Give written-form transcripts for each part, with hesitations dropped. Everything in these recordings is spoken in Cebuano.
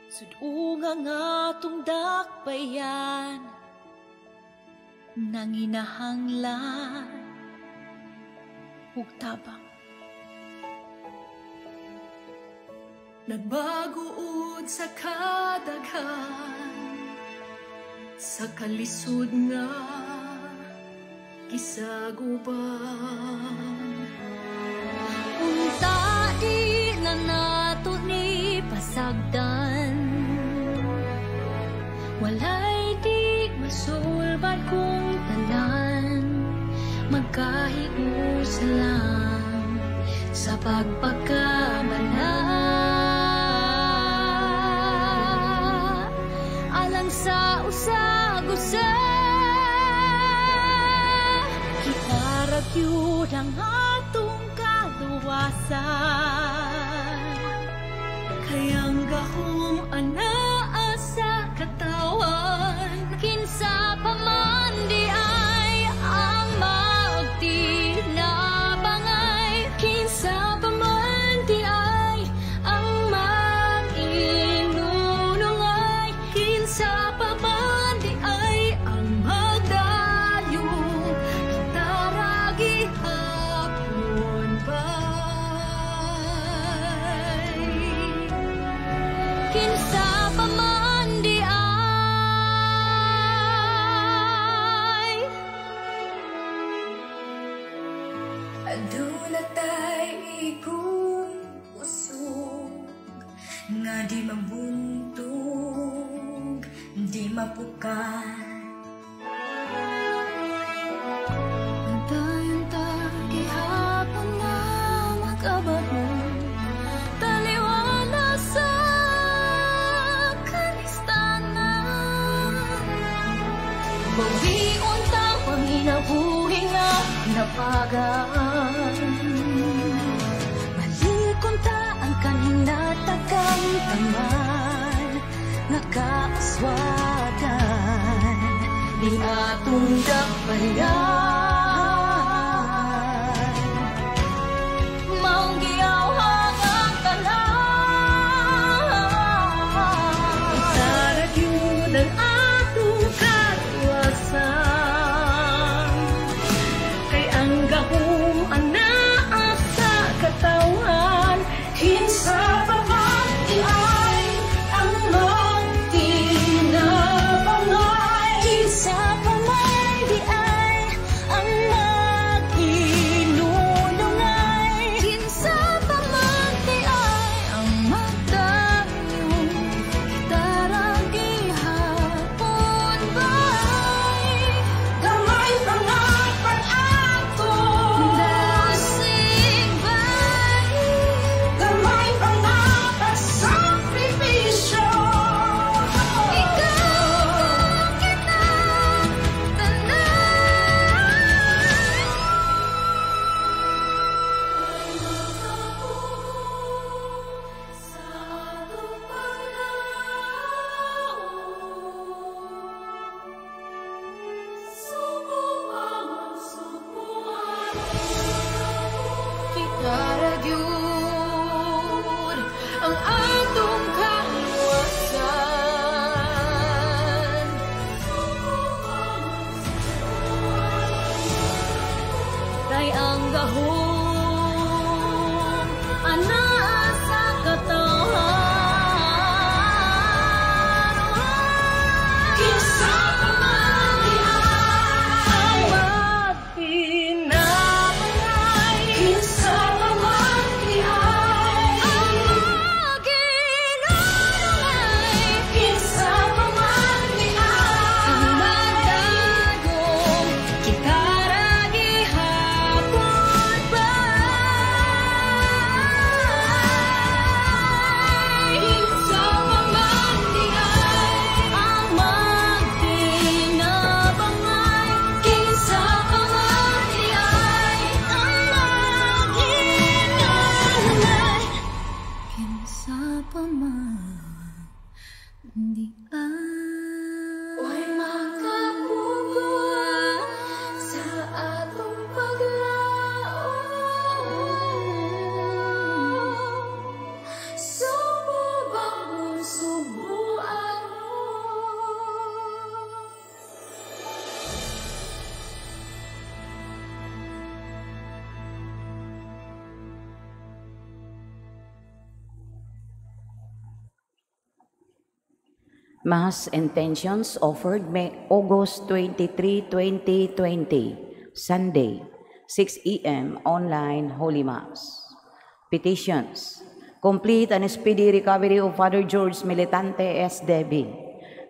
Sudunga nga atong dakbayan, nanginahanglan ug tabang. Nagbaguod sa kadaghan, sa kalisod nga gisaguban. Unta di na nato ni pasagdan, walay di masulbad kung tanan, magkahiusa lang sa pagpagkamala. Alang sa usag-usa, kita ra gyud ang atong kaluwasan. Kayang gahom anaa sa katawan, kinsa pa man di ay ang magtinabangay, kinsa pa man di ay ang mag-inunungay, kinsa pa man di ay ang magdayo, kita ra gihapon bay. Kinsa pa man di ay. Aduna tay igong usog nga di mabuntog, di mapukat. Antayon ta gihapon nga makabarong, taliwala sa kalistanan. Bawion ta panginabuhi nga napagaan, Malikon ta ang kahinatagang taman nga kaaswagan ni atong dakbayan. Maong giyawhang ang tanan. Kita ra gyud ang atong kaluwasan, kay ang gahom anaa sa katawan, kinsa pa man di ay ang magtinabangay, Kinsa pa man di ay ang mag-inunungay, Kinsa pa man di ay ang magdayo, kita ra gihapon bay. Gamay pa nga pag-atong Dasig bay. Gamay pa nga pagsakripisyo. Ikaw kita tanan. Sa atong paglaom, suko ang sukuan. Kita ra gyud ang atong kaluwasan. Kay ang gahom anaa sa katawan. Kinsa pa man di ay magtinabangay, kinsa pa man di ay Ang mag-inunungay, kinsa pa man di ay ang magdagong, kita ra gihapon bay. Mass intentions offered May August 23, 2020, Sunday, 6 a.m. online Holy Mass. Petitions. Complete and speedy recovery of Father George Militante SDB,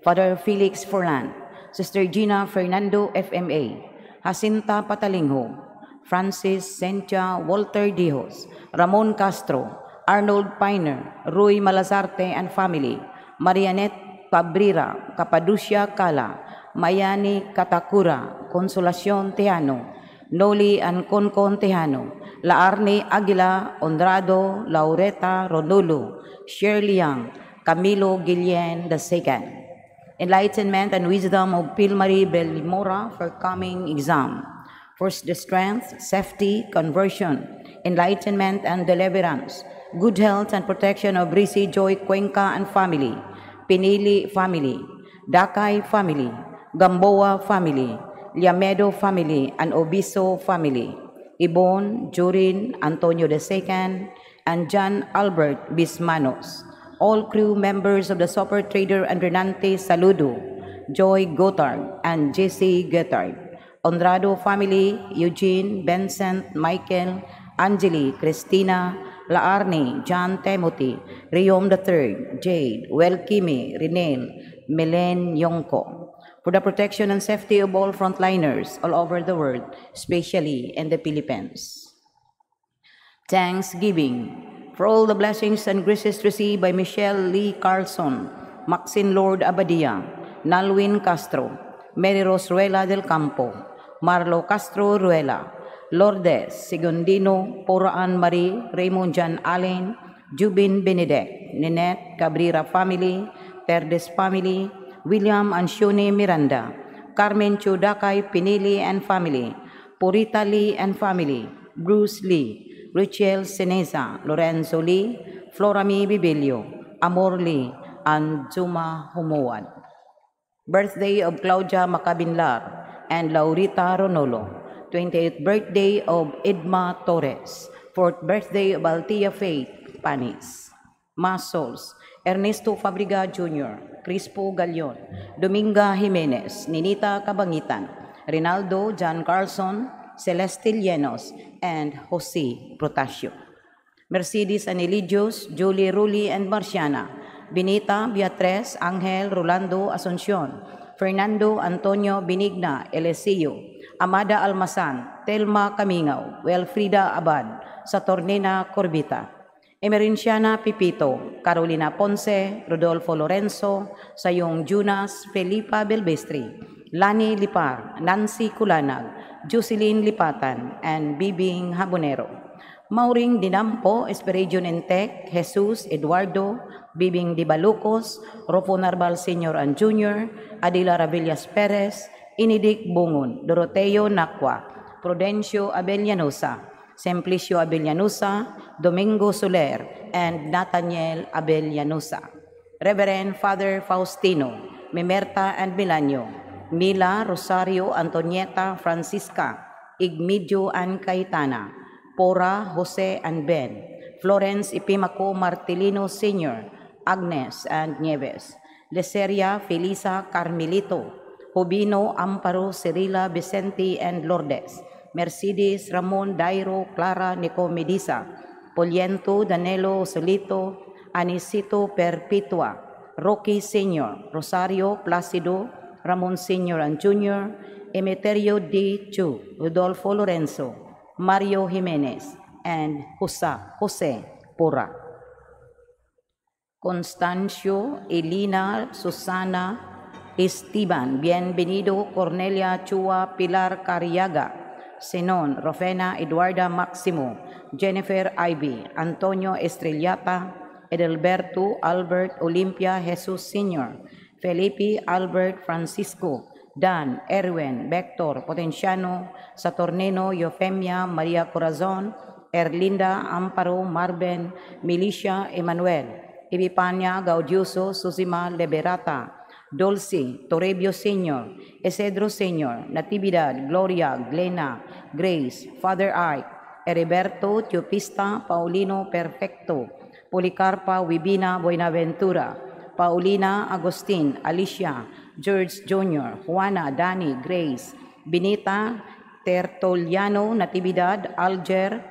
Father Felix Furlan, Sister Gina Fernando FMA, Jacinta Patalingho, Francis Sentia Walter Dijos, Ramon Castro, Arnold Piner, Roy Malazarte and family, Marianette Cabrera, Capaducia Cala, Mayani Katakura, Consolacion Tejano, Noli and Concon Tejano, Laarni Aguila, Honrado, Laureta Ronulo, Shirley Young, Camilo Guillen II. Enlightenment and wisdom of Pilmarie Belmora for coming exam. First, the strength, safety, conversion, enlightenment and deliverance, good health and protection of Risi Joy Cuenca and family, Pinili family, Dakay family, Gamboa family, Liamedo family, and Obiso family, Ibon, Jurin, Antonio II, and John Albert Bismanos, all crew members of the Super Trader and Renante Saludo, Joy Gotard, and Jesse Gotard, Honrado family, Eugene, Vincent, Michael, Angeli, Christina, Laarni, John Timothy, Riom III, Jade, Welkimi, Renel, Melen Yongko. For the protection and safety of all frontliners all over the world, especially in the Philippines. Thanksgiving for all the blessings and graces received by Michelle Lee Carlson, Maxine Lord Abadia, Nalwin Castro, Mary Rose Ruela del Campo, Marlo Castro Ruela, Lourdes Segundino, Poraan Marie, Raymond John Allen, Jubin Benedek, Ninette Cabrera family, Perdes family, William and Shuni Miranda, Carmen Chudakay Pinili and family, Purita Lee and family, Bruce Lee, Rachel Seneza, Lorenzo Lee, Florami Bibilio, Amor Lee, and Zuma Humuad. Birthday of Claudia Macabinlar and Laurita Ronolo, 28th birthday of Edma Torres, 4th birthday of Altia Faith Panis. Mass souls, Ernesto Fabriga Jr., Crispo Galion, Dominga Jimenez, Ninita Cabangitan, Rinaldo John Carlson, Celeste Llenos, and Jose Protasio. Mercedes Anelidios, Julie Ruli and Marciana, Benita, Beatriz, Angel, Rolando, Asuncion, Fernando Antonio Benigna, Eliseo, Amada Almasan, Telma Camingaw, Wilfrida Abad, Saturnina Corbita, Emerenciana Pipito, Carolina Ponce, Rodolfo Lorenzo, Sayong Junas, Felipa Belbestri, Lani Lipar, Nancy Kulanag, Jocelyn Lipatan, and Bibing Habonero. Mauring Dinampo, Esperidion Intec, Jesus Eduardo, Bibing Dibalucos, Rofo Narbal Sr. and Jr., Adila Ravillas Perez, Inidik Bungon, Doroteo Nakwa, Prudencio Abellanosa, Simplicio Abellanosa, Domingo Soler, and Nathaniel Abellanosa. Reverend Father Faustino, Mimerta and Milanio, Mila, Rosario, Antonieta, Francisca, Igmidio and Cayetana, Pora, Jose and Ben, Florence Ipimaco Martilino Sr., Agnes and Nieves, Leseria Felisa Carmelito, Jubino Amparo Cirila Vicente and Lourdes, Mercedes Ramon Dairo Clara Nicomedisa, Poliento Danilo Solito, Anisito Perpetua, Rocky Sr., Rosario Placido, Ramon Sr. and Jr., Emeterio D. Chu, Rodolfo Lorenzo, Mario Jimenez, and Jose Pura. Constancio, Elena, Susana, Esteban, Bienvenido, Cornelia Chua, Pilar Cariaga, Senon, Rofena, Eduarda Maximo, Jennifer Ivy, Antonio Estrellata, Edelberto, Albert, Olimpia, Jesus Sr., Felipe, Albert, Francisco, Dan, Erwin, Vector, Potenciano, Saturnino, Eufemia, Maria Corazon, Erlinda, Amparo, Marben, Milicia, Emmanuel, Epipania, Gaudioso, Susima, Liberata, Dulce, Torrebio Sr., Isidro Sr., Natividad, Gloria, Glena, Grace, Father Ike, Heriberto, Teopista, Paulino, Perfecto, Policarpa, Wibina, Buenaventura, Paulina, Agustin, Alicia, George Jr., Juana, Danny, Grace, Benita, Tertuliano, Natividad, Alger,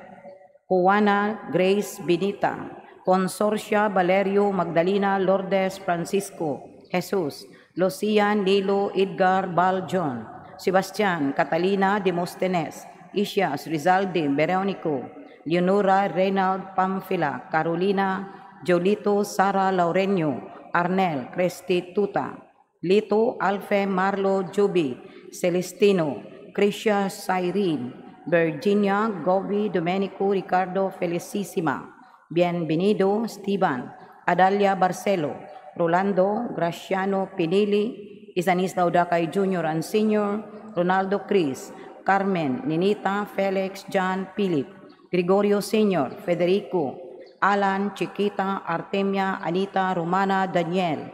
Juana, Grace, Benita, Consorcia, Valerio, Magdalena, Lourdes, Francisco, Jesus, Lucia, Nilo, Edgar, Baljon, Sebastian, Catalina, Demosthenes, Isias, Rizaldi, Veronico, Leonora, Reynald, Pamphila, Carolina, Jolito, Sara, Laurenio, Arnel, Restituta, Lito, Alfe, Marlo, Juby, Celestino, Crisha, Cyrene, Virginia, Gobi, Domenico, Ricardo, Felicissima, Bienvenido, Steven, Adalia, Barcelo, Rolando, Graciano, Pinili, Isanis Laudakay Jr. and Sr., Ronaldo Chris, Carmen, Ninita, Felix, John, Philip, Gregorio Sr., Federico, Alan, Chiquita, Artemia, Anita, Romana, Daniel,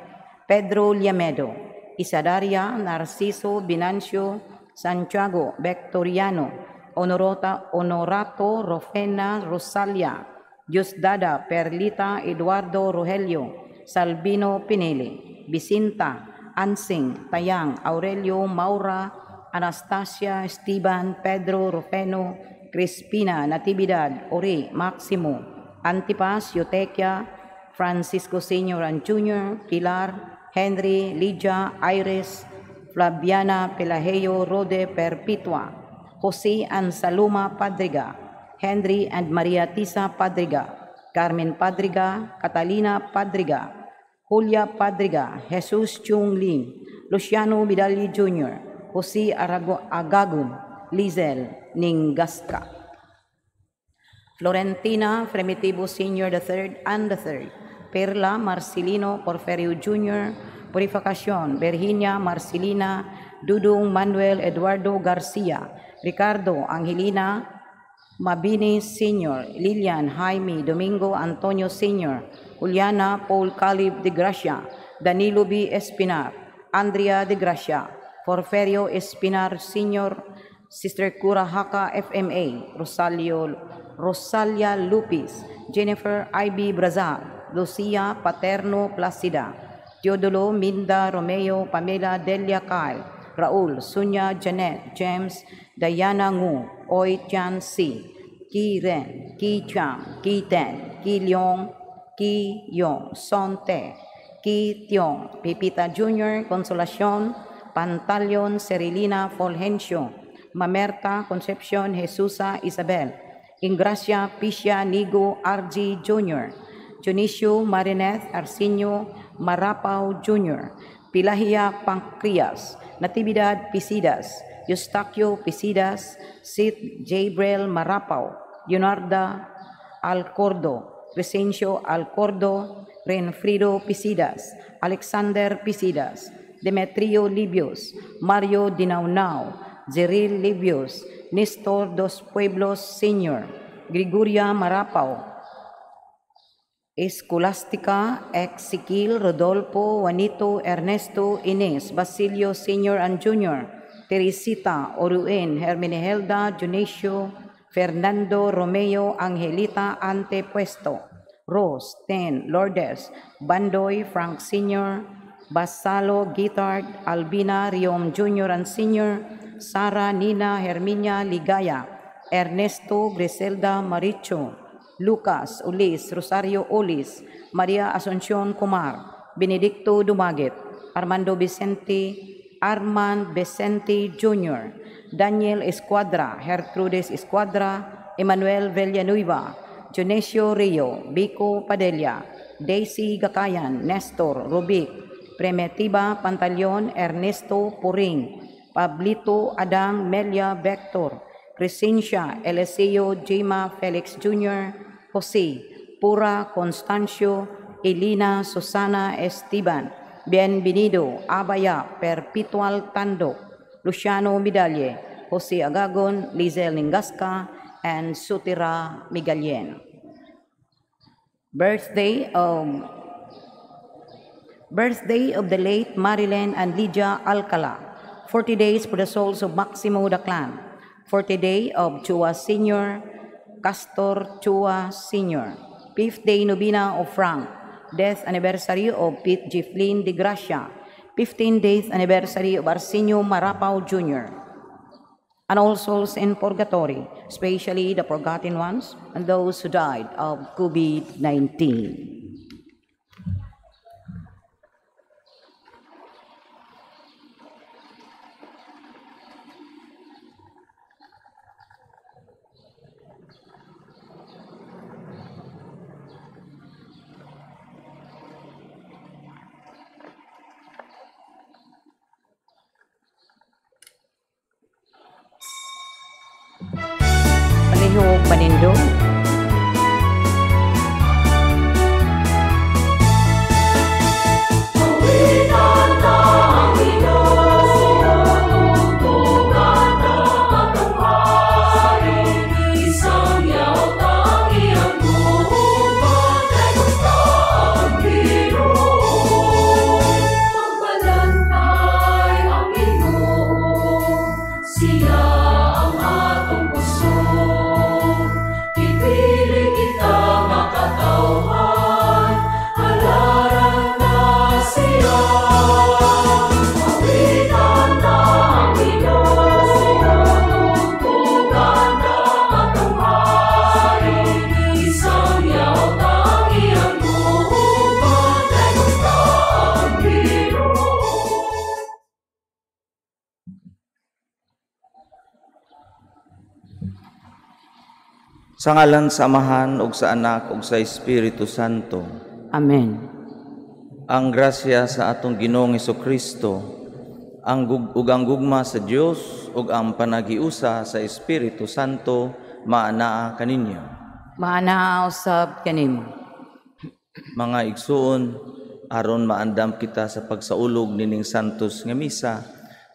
Pedro Liamedo, Isadaria, Narciso, Binancio, Santiago, Victoriano, Honorota, Honorato, Rofena, Rosalia, Diosdada, Perlita, Eduardo, Rogelio, Salvino Pinili, Bisinta, Ansing, Tayang, Aurelio, Maura, Anastasia, Esteban, Pedro, Rufeno, Crispina, Natividad, Ori, Maximo, Antipas, Eutequia, Francisco Sr. and Jr., Pilar, Henry, Lydia, Iris, Flaviana, Pelageo, Rode, Perpetua, Jose and Saloma Padriga, Henry and Maria Tisa Padriga, Carmen Padriga, Catalina Padriga, Julia Padriga, Jesus Chung Lim, Luciano Vidali Jr., Jose Arago Agagun, Lizel Ningasca. Florentina Primitivo Sr. the third and the third, Perla Marcelino Porferio Jr., Purificacion, Virginia Marcelina, Dudong Manuel Eduardo Garcia, Ricardo Angelina Mabini Sr., Lilian Jaime Domingo Antonio Sr., Juliana Paul Calib de Gracia, Danilo B. Espinar, Andrea de Gracia, Porferio Espinar Sr., Sister Cura Haka FMA, Rosalio, Rosalia Lupis, Jennifer Ivy Brazal, Lucia Paterno Placida, Teodolo Minda Romeo, Pamela Delia Kyle, Raul, Sunya Janet, James, Diana Ngu, Oi Chan Si, Ki Ren, Ki Chang, Ki Ten, Ki Leong, Ki Yong, Son Te, Ki Tiong, Pipita Jr., Consolacion, Pantaleon, Serilina Fulgencio, Mamerta, Concepcion, Jesusa, Isabel, Ingracia, Pisha, Nigo, RG Jr., Dionisio, Marineth, Arsenio, Marapao Jr., Pilahia Pancreas, Natividad Pisidas, Eustaquio Pisidas, Sid Jabril Marapao, Leonarda Alcordo, Crescencio Alcordo, Renfrido Pisidas, Alexander Pisidas, Demetrio Libios, Mario Dinaunao, Zeril Libios, Nestor Dos Pueblos Sr., Gregoria Marapao, Escolastica, Ezequiel, Rodolfo, Juanito, Ernesto, Ines, Basilio Sr. and Jr., Teresita, Oruin, Hermenegelda, Dionisio, Fernando, Romeo, Angelita, Antepuesto, Rose, Ten, Lourdes, Bandoy, Frank Sr., Basalo, Guitard, Albina, Riom Jr. and Sr., Sara, Nina, Herminia, Ligaya, Ernesto, Griselda, Maricho, Lucas, Ulis, Rosario Ulis, Maria Asuncion Kumar, Benedicto Dumaget, Armando Vicente, Armand Vicente Jr., Daniel Escuadra, Gertrudes Escuadra, Emmanuel Villanueva, Dionisio Rio, Vico Padilla, Daisy Gakayan, Nestor Rubic, Primitiva Pantaleon, Ernesto Puring, Pablito Adang Melia Vector, Crescencia Eliseo Jima Felix Jr., Jose Pura Constancio, Elena Susana Esteban, Bienvenido Abaya Perpetual Tando, Luciano Midalle, Jose Agagon, Lizel Ningasca, and Sutira Migalien. Birthday of the late Marilyn and Lydia Alcala, 40 days for the souls of Maximo Daclan, 40 day of Chua Sr., Castor Chua Sr., fifth day novena of Frank, Death anniversary of Pete G. Flynn de Gracia, 15 days anniversary of Arsenio Marapao Jr., and all souls in purgatory, especially the forgotten ones and those who died of COVID-19. Palihog panindot. Awitan ta ang Ginoo, tugtugan ta atong Hari, Isangyaw ta ang iyang gugma, kay gusto ang Ginoo. Magbalantay ang Ginoo, siya ang atong kusog. Ipili kita nga katawhan, halaran ta siya. Awitan ta ang Ginoo, tugtugan ta atong Hari, Isangyaw ta ang iyang gugma, kay gusto ang Ginoo. Sa ngalan sa Amahan ug sa Anak ug sa Espiritu Santo. Amen. Ang grasya sa atong Ginoong Hesukristo, ang ug ang gugma sa Dios ug ang panagiusa sa Espiritu Santo maanaa kaninyo. Maanaa usab kanimo. Mga igsuon, aron maandam kita sa pagsaulog nining santos nga misa,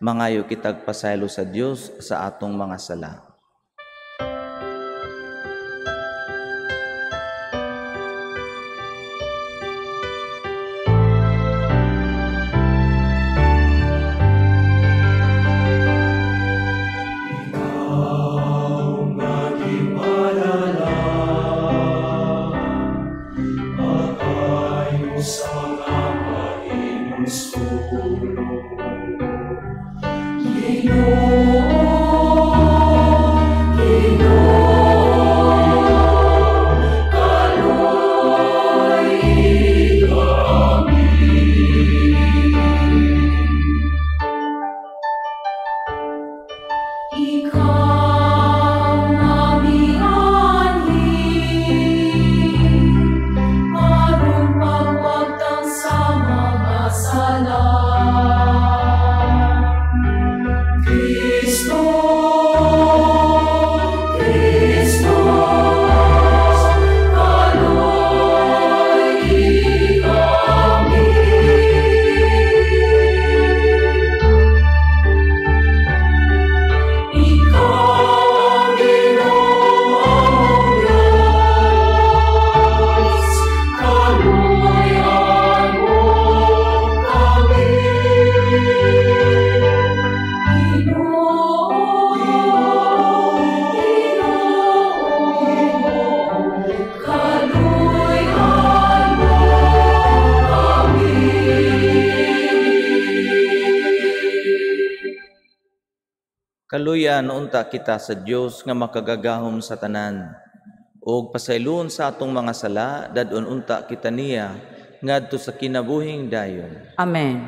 mangayo kitag pasaylo sa Dios sa atong mga sala. Ikaw mamianhi, aron pagwagtang sa mga sala. Kristo, Kristo, kaloy kami. Ikaw ang Ginoong Diyos, kaluoyan mo kami. Ginoo, Ginoo, kaluoyan mo kami. Kaluyan unta kita sa Dios nga makagagahom sa tanan. Og pasayloon sa atong mga sala, dad-on unta kita niya ngadto sa kinabuhing dayon. Amen.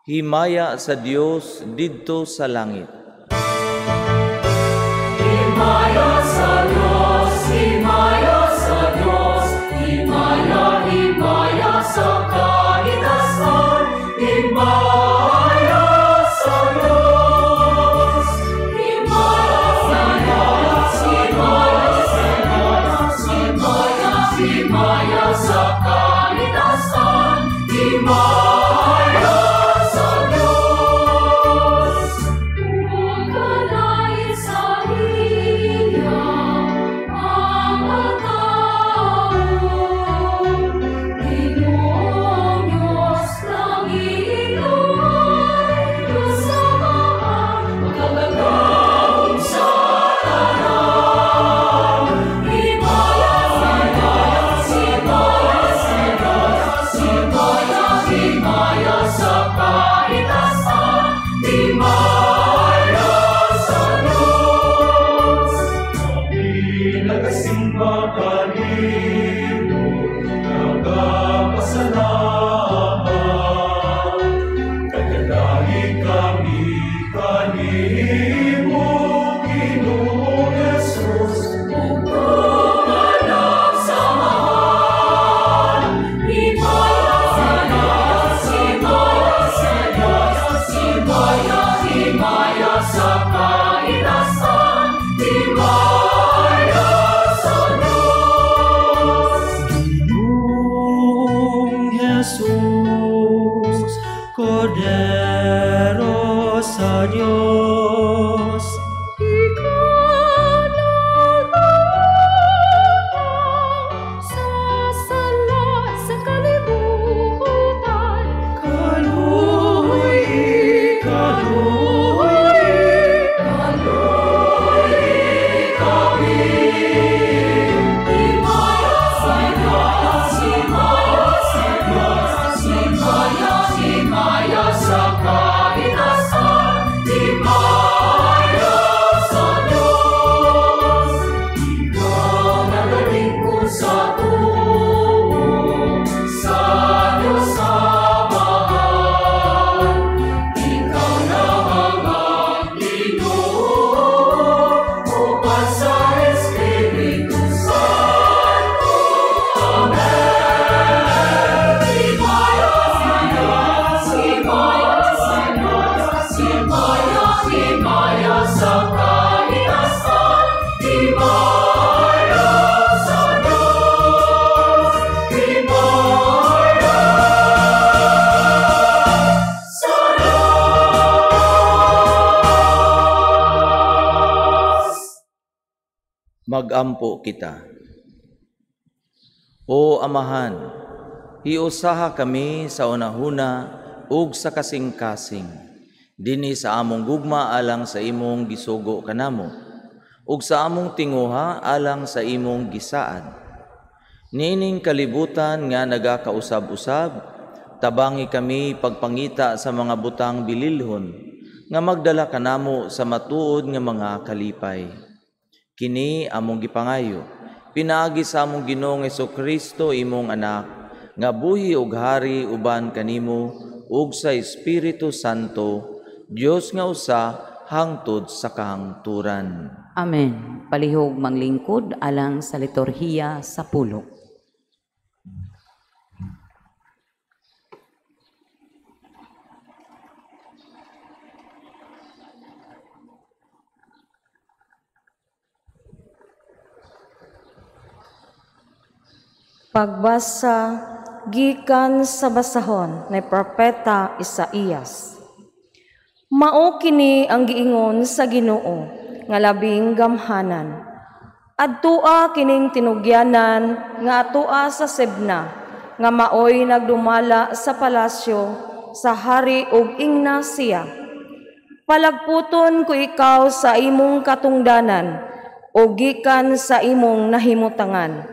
Himaya sa Dios didto sa langit. Himaya sa Dios, himaya sa Dios, himaya, himaya sa kahitasan, himaya sa Dios. Himaya sa Dios, himaya sa Dios, himaya, himaya sa kahitasan, himaya sa Dios. Ug kalain sa iya, Tabangi kami kanimo, Ginoong Jesus. Ug anak sa Amahan, himaya sa Diyos, himaya sa Diyos, himaya, himaya sa kaitasan, himaya sa Diyos. Ginoong Jesus, Kordero sa Diyos, Ikaw nag-utang sa sala sa kalibutan. Kaluoy, kaluoy, kaluoy kami. Himaya sa Diyos, himaya sa Diyos, himaya, himaya sa kaitasan, himaya sa Diyos. Ikaw nagalingkod sa tuo, sa Diyos Amahan. Ikaw lamang ang Ginoo, uban sa Espiritu Santo. Amen. Himaya sa Diyos, himaya sa Diyos, himaya, himaya sa kaitasan, himaya sa Diyos, himaya sa Diyos. Magampo kita. O Amahan, hiusaha kami sa unahuna ug sa kasing-kasing, dinhi sa among gugma alang sa imong gisugo kanamo, ug sa among tinguha alang sa imong gisaad. Niining kalibutan nga nagakausab-usab, tabangi kami pagpangita sa mga butang bililhon, nga magdala kanamo sa matuod nga mga kalipay. Kini among gipangayo, pinaagi sa among Ginoong Hesukristo imong anak, nga buhi ug hari uban kanimo ug sa Espiritu Santo, Dios nga usa hangtod sa kahangturan. Amen. Palihog manglingkod alang sa liturhiya sa pulong. Pagbasa gikan sa basahon ni Propeta Isaías. Mao kini ang giingon sa Ginoo nga labing gamhanan. Adtua kining tinugyanan nga atua sa Sebna nga maoy nagdumala sa palasyo sa hari ug ingna siya. Palagputon ko ikaw sa imong katungdanan o gikan sa imong nahimutangan.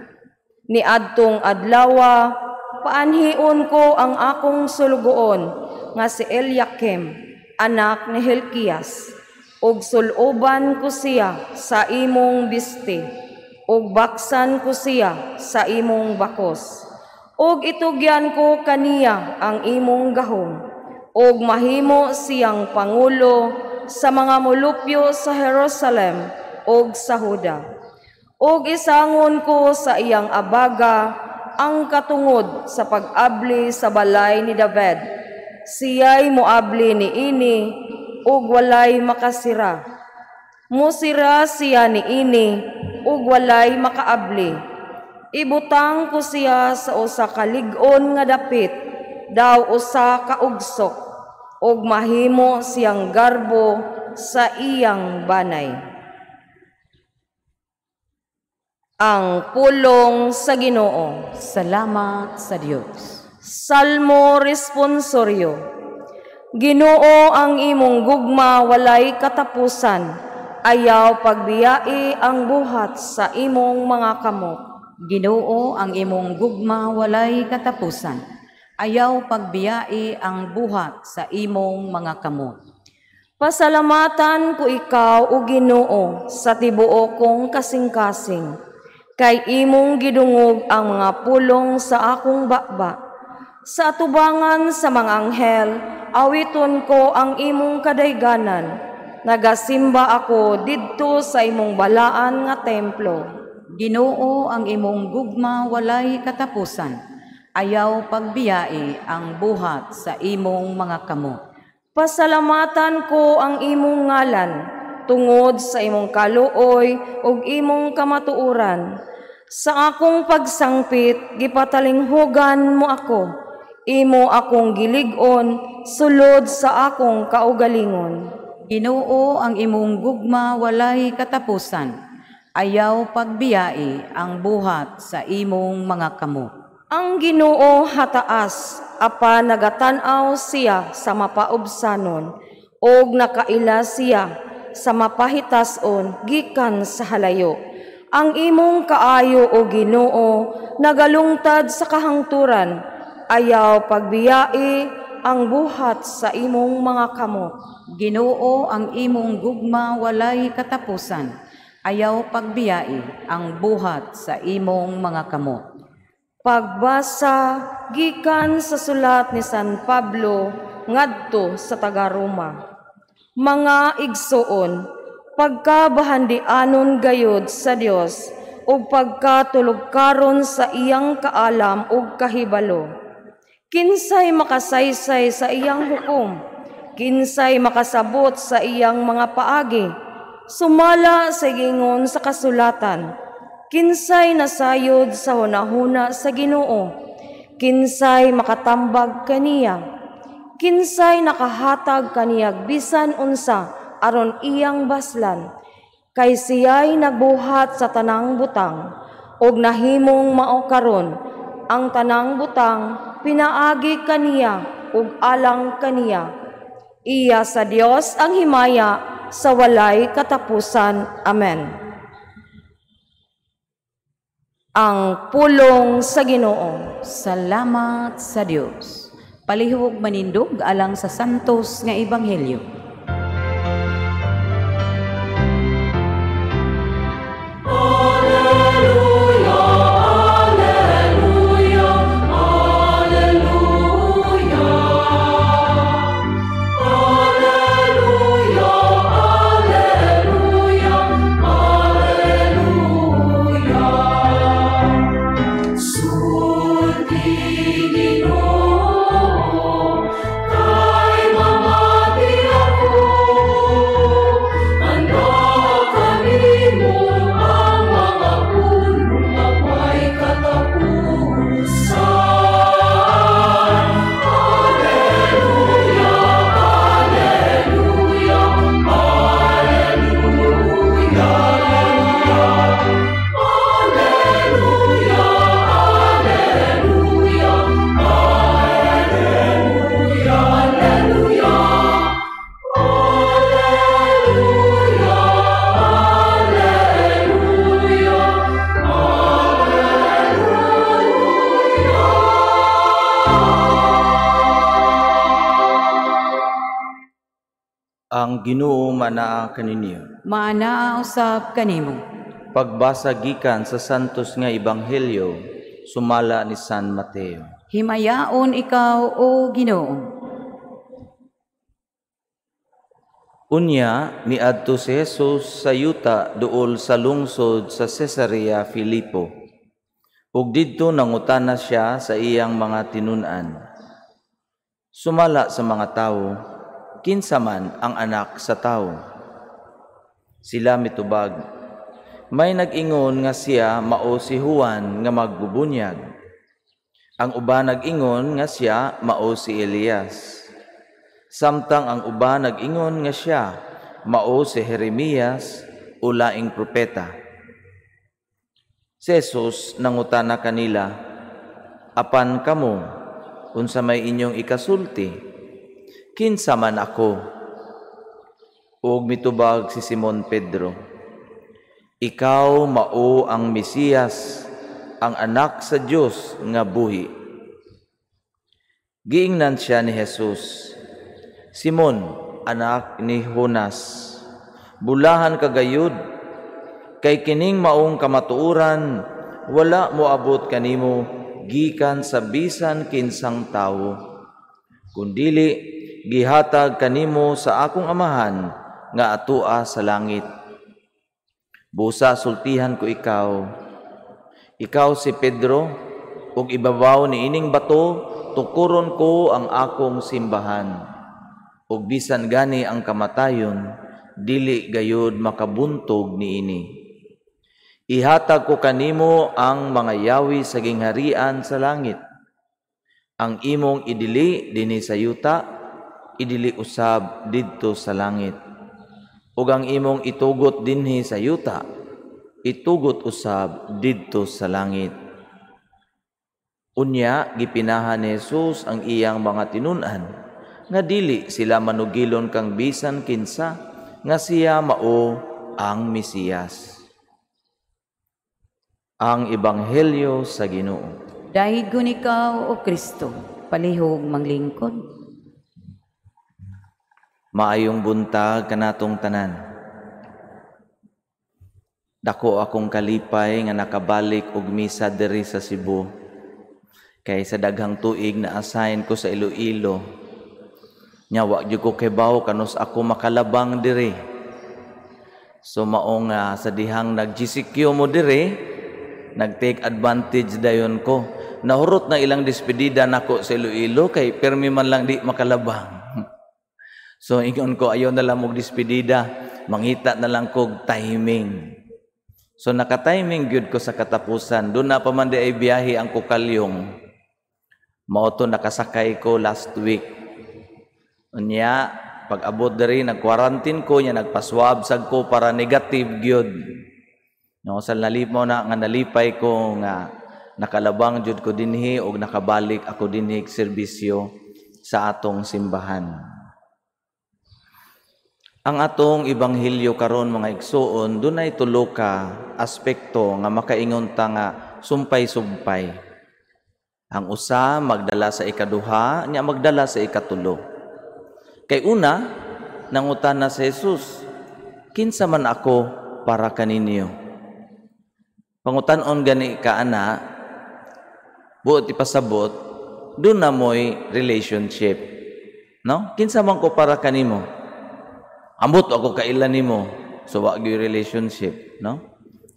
Niadtong adlawa, paanhion ko ang akong sulugoon nga si Eliakim, anak ni Hilkias, ug suloban ko siya sa imong biste, ug baksan ko siya sa imong bakos, ug itugyan ko kaniya ang imong gahom, ug mahimo siyang pangulo sa mga mulupyo sa Jerusalem ug sa Huda. Ug isangon ko sa iyang abaga ang katungod sa pag-abli sa balay ni David. Siya'y moabli niini ug walay makasira. Musira siya niini ug walay makaabli. Ibutang ko siya sa usa ka lig-on nga dapit, daw usa ka ugsok, ug mahimo siyang garbo sa iyang banay. Ang pulong sa Ginoo. Salamat sa Dios. Salmo Responsorio. Ginoo, ang imong gugma walay katapusan. Ayaw pagbiyai ang buhat sa imong mga kamot. Ginoo, ang imong gugma walay katapusan. Ayaw pagbiyai ang buhat sa imong mga kamot. Pasalamatan ko ikaw, o Ginoo, sa tibuok kong kasing-kasing. Kay imong gidungog ang mga pulong sa akong baba. Sa atubangan sa mga anghel, awiton ko ang imong kadayganan. Nagasimba ako didto sa imong balaan nga templo. Ginoo, ang imong gugma walay katapusan. Ayaw pagbiyai ang buhat sa imong mga kamot. Pasalamatan ko ang imong ngalan tungod sa imong kaluoy ug imong kamatuoran. Sa akong pagsangpit, gipatalinghugan mo ako. Imo akong gilig-on sulod sa akong kaugalingon. Ginoo, ang imong gugma walay katapusan. Ayaw pagbiyai ang buhat sa imong mga kamot. Ang Ginoo hataas, apan nagatan-aw siya sa mapaubsanon, og nakaila siya sa mapahitason gikan sa halayo. Ang imong kaayo, o Ginoo, nagalungtad sa kahangturan. Ayaw pagbiyai ang buhat sa imong mga kamot. Ginoo, ang imong gugma walay katapusan. Ayaw pagbiyai ang buhat sa imong mga kamot. Pagbasa gikan sa sulat ni San Pablo ngadto sa taga-Roma. Mga igsuon, pagkabahandianon gayud sa Dios ug pagkatulugkaron sa iyang kaalam ug kahibalo. Kinsay makasaysay sa iyang hukom? Kinsay makasabot sa iyang mga paagi? Sumala sa gingon sa kasulatan. Kinsay nasayod sa hunahuna sa Ginoo? Kinsay makatambag kaniya? Kinsay nakahatag kaniyag bisan unsa aron iyang baslan? Kay siya'y nagbuhat sa tanang butang, og nahimong mao karon ang tanang butang pinaagi kaniya ug alang kaniya. Iya sa Dios ang himaya sa walay katapusan. Amen. Ang pulong sa Ginoo. Salamat sa Dios. Palihog manindog alang sa santos nga ebanghelyo. Ang Ginoo manaa kaninyo. Maanaa usab kanimo. Pagbasa gikan sa Santos nga Ebanghelyo sumala ni San Mateo. Himayaon ikaw, o Ginoo. Unya miadto si Jesus sa yuta duol sa lungsod sa Cesarea Filipo. Ug didto nangutana siya sa iyang mga tinun-an. Sumala sa mga tawo, kinsa man ang anak sa tawo? Sila mitubag, may nag-ingon nga siya mao si Juan nga magbubunyag. Ang uban nag-ingon nga siya mao si Elias. Samtang ang uban nag-ingon nga siya mao si Jeremias o laing propeta. Si Jesus nangutana kanila, apan kamo, unsa may inyong ikasulti? Kinsa man ako? Ug mitubag si Simon Pedro, ikaw mao ang Mesiyas, ang anak sa Dios nga buhi. Giingnan siya ni Jesus, Simon, anak ni Jonas, bulahan ka gayud, kay kining maong kamatuoran wala moabot kanimo gikan sa bisan kinsang tawo, kundili gihatag kanimo sa akong Amahan nga atua sa langit. Busa sultihan ko ikaw, ikaw si Pedro, ug ibabaw ni ining bato tukuron ko ang akong simbahan. Ug bisan gani ang kamatayon, dili gayud makabuntog niini. Ihatag ko kanimo ang mga yawi sa gingharian sa langit. Ang imong idili dinhi sa yuta, idili usab didto sa langit. Ug ang imong itugot dinhi sa yuta, itugot usab didto sa langit. Unya gipinahan ni Jesus ang iyang mga tinun-an nga dili sila manugilon kang bisan kinsa nga siya mao ang Mesiyas. Ang Ebanghelyo sa Ginoo. Daygon ikaw, O Kristo, palihog manglingkod. Maayong buntag kanatong tanan. Dako akong kalipay nga nakabalik og misa diri sa Cebu. Kay sa daghang tuig na assign ko sa Iloilo. Nya wa gyud ko kibaw kanus ako makalabang diri. So mao nga sa dihang nag-GCQ mo diri, nag-take advantage dayon ko. Nahurot na ilang despedida nako sa Iloilo kay permi man lang di makalabang. So ingon ko, ayaw na lang og despedida, mangita na lang kog timing. So naka-timing gyud ko sa katapusan. Doon na pa man di ay biyahe ang kukalyong. Mao to nakasakay ko last week. Unya, pag abot diri nag-quarantine ko, nya nagpa-swab sad ko para negative gyud. No, sa nalipmo na nga nalipay ko nga nakalabang jud ko dinhi og nakabalik ako dinhi serbisyo sa atong simbahan. Ang atong ebanghelyo karon, mga igsuon, dunay tulo ka aspekto nga makaingon ta nga sumpay-sumpay. Ang usa magdala sa ikaduha, nya magdala sa ikatulo. Kay una, nangutana si Jesus, "Kinsa man ako para kaninyo?" Pangutan-on gani ka ana, buot ipasabot, duna mo'y relationship. No? Kinsa man ko para kanimo? Ambot ako kaila nimo, so wa gyud relationship, no?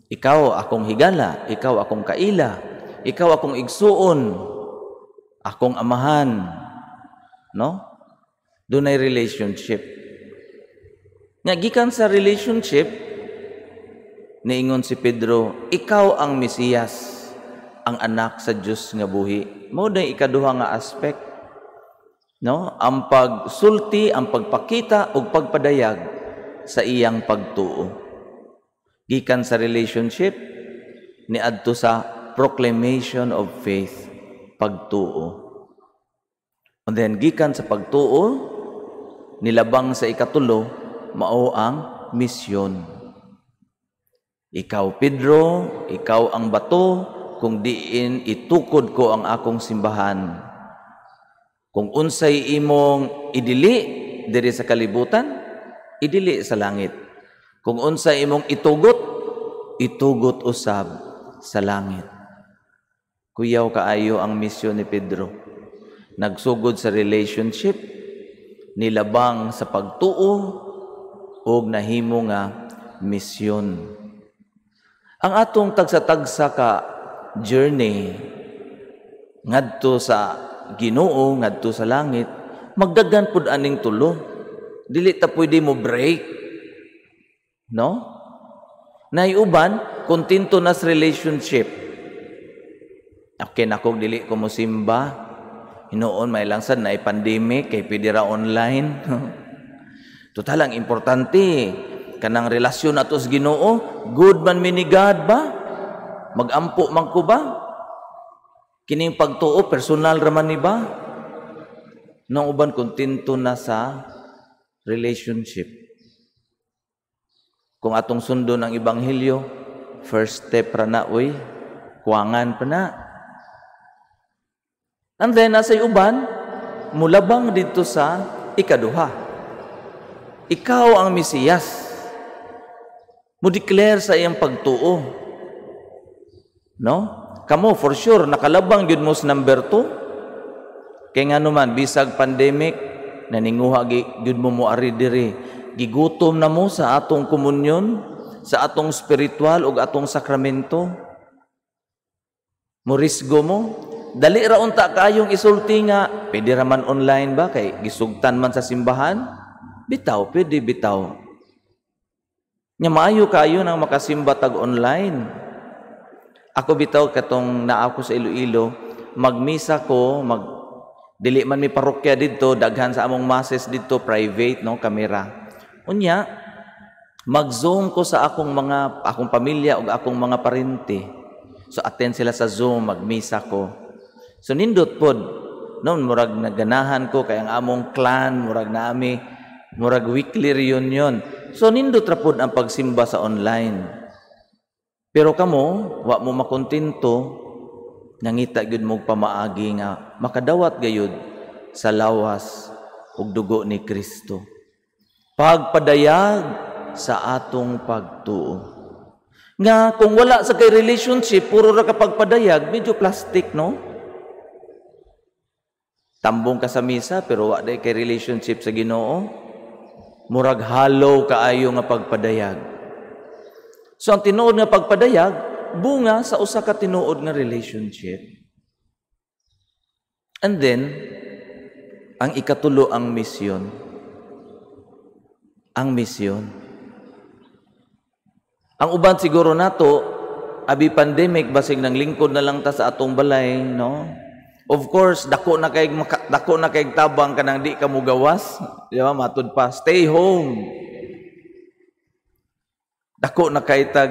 Ikaw akong higala, ikaw akong kaila, ikaw akong igsuon, akong amahan, no? Dunay relationship. Nga gikan sa relationship, niingon si Pedro, "Ikaw ang Mesiyas, ang anak sa Dios nga buhi." Mao na ikaduha nga aspect, no? Ang pagsulti, ang pagpakita ug pagpadayag sa iyang pagtuo. Gikan sa relationship niadto sa proclamation of faith, pagtuo. And then gikan sa pagtuo nilabang sa ikatulo, mao ang misyon. Ikaw, Pedro, ikaw ang bato kung diin itukod ko ang akong simbahan. Kung unsay imong idili diri sa kalibutan, idili sa langit. Kung unsay imong itugot, itugot usab sa langit. Kuyaw kaayo ang misyon ni Pedro. Nagsugod sa relationship, nilabang sa pagtuo, ug nahimo nga misyon. Ang atong tagsa-tagsa ka journey ngadto sa Ginoo, ngadto sa langit, magdagan pud aning tulo. Dili ta pwede mo break. No? Naiuban, kontento na sa relationship. Okay na kung dili ko mo simba. Hinuon may lang sad na pandemic kay pwede ra online. Total, ang importante kanang relasyon nato sa Ginoo, good man mi ni God ba? Magampo man ko ba? Kining pagtuo personal ra man ni ba? Nang uban kontento na sa relationship. Kung atong sundon ang ebanghelyo, first step ra na uy, kuwangan pa na. And then nasa uban, mulabang dito sa ikaduha. Ikaw ang Mesiyas. Mo declare sa iyang pagtuo. No? Kamo for sure nakalabang gyud mo sa number 2. Kay nga naman bisag pandemic, Naninguha gyud mo moari diri. Gigutom na mo sa atong komunyon, sa atong spiritual ug atong sakramento. Morisgo mo. Dali ra unta kayong isulti nga pwede ra man online ba kay gisugtan man sa simbahan? Bitaw, pwede bitaw. Nya maayo kayo nang makasimba tag online. Ako bitaw katong naa ko sa Iloilo, magmisa ko, dili man mi parokya didto, daghan sa among masses didto private, no, kamera. Unya mag-Zoom ko sa akong pamilya ug akong mga parente. So attend sila sa Zoom, magmisa ko. So nindot pod, no, murag naganahan ko kay ang among clan, murag naami, murag weekly reunion. So nindot ra pod ang pagsimba sa online. Pero kamo, wa mo makontento, nangita gyud mo pamaagi nga makadawat gayud sa lawas ug dugo ni Kristo. Pagpadayag sa atong pagtuo. Nga kung wala sa kay relationship, puro ra ka pagpadayag, medyo plastic, no? Tambong ka sa misa pero wa day kay relationship sa Ginoo. Murag hollow kaayo nga pagpadayag. So ang tinuod nga pagpadayag bunga sa usa ka tinuod nga relationship. And then ang ikatulo, ang misyon. Ang misyon. Ang uban siguro nato abi pandemic basig nang lingkod na lang ta sa atong balay, no? Of course, dako na kay tabang kanang di ka mugawas, di ba? Matud pa, stay home. Dako na kay tag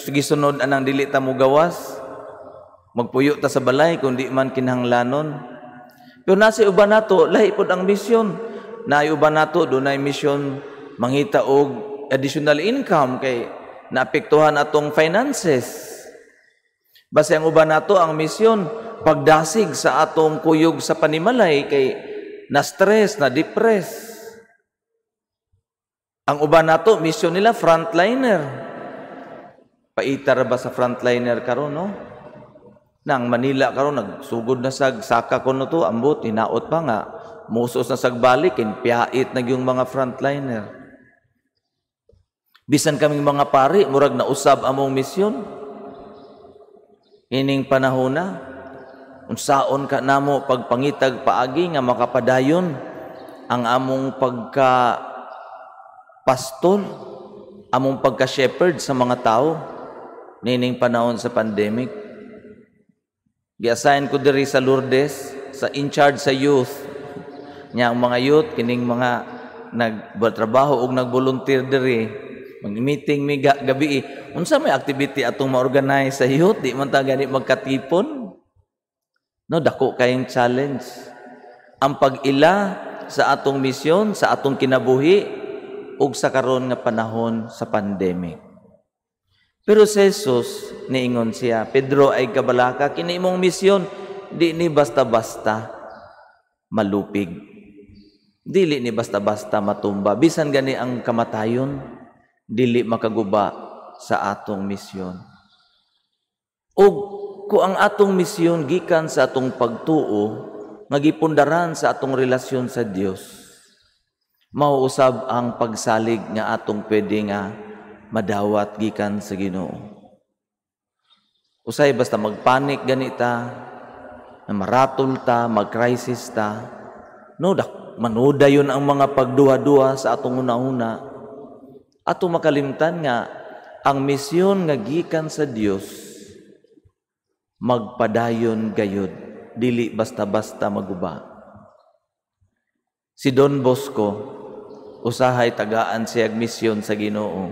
gisunod anang dili ta mugawas. Magpuyo ta sa balay kung di man kinahanglanon. Pero nasa uban nato, lahi pod ang misyon. Naay uban nato, dunay misyon mangita og additional income kay naapektuhan atong finances. Basta ang uban nato ang misyon pagdasig sa atong kuyog sa panimalay kay na stress, na depress. Ang uban nato misyon nila frontliner. Paita ra ba sa frontliner karon, no? Nang Manila karon nagsugod na sag saka kuno to, ambot hinaot pa nga musos na sag balik kin piyait na yung mga frontliner. Bisan kaming mga pari murag nausab among misyon ining panahona. Unsaon ka namo pagpangitag paagi nga makapadayon ang among pagka pastor, among pagka shepherd sa mga tao nining panahon sa pandemic. Gi-assign ko diri sa Lourdes sa in charge sa youth. Nya ang mga youth kining mga nagtrabaho og nagvolunteer diri, mag-meeting mi gabi. Unsa may activity atong ma-organize sa youth, di man ta gani magkatipon. No, dako kayong challenge. Ang pag-ila sa atong misyon, sa atong kinabuhi ug sa karon nga panahon sa pandemic. Pero si Jesus, niingon siya, Pedro ay kabalaka, kini imong misyon, di ni basta-basta malupig. Dili ni basta-basta matumba. Bisan gani ang kamatayon, dili makaguba sa atong misyon. Ug kung ang atong misyon gikan sa atong pagtuo, nga gipundaran sa atong relasyon sa Dios, mauusab ang pagsalig nga atong pwede nga madawat gikan sa Ginoo. Usay basta magpanik ganita, na maratol ta, mag-crisis ta, no, manuda yun ang mga pagduha-duha sa atong una-una. Atong makalimtan nga ang misyon nga gikan sa Dios magpadayon gayud, dili basta-basta maguba. Si Don Bosco usahay tagaan siya misyon sa Ginoo.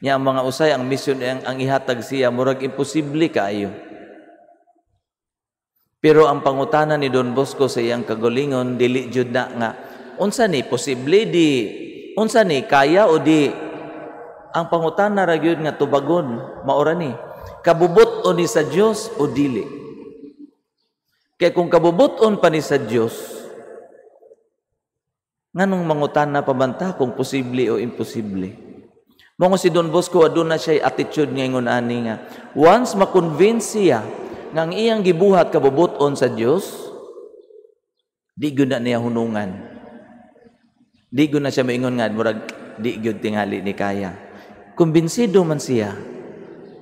Nya ang mga usay ang misyon ang ihatag siya murag imposible kaayo. Pero ang pangutana ni Don Bosco sa iyang kagalingon dili jud na nga unsa ni posible di, unsa ni kaya o di. Ang pangutana ra gyud nga tubagon maora ni kabubut-on ni sa Dios o dili. Kay kung kabubut-on pa ni sa Dios, nganong mangutana pa man ta kung posible o imposible? Mao si Don Bosco aduna siya attitude nga ingon ani nga once ma-convince siya nga ang iyang gibuhat kabubut-on sa Dios, di gyud na niya hunungan. Di gyud na siya moingon nga murag di gyud tingali ni kaya. Kumbinsido man siya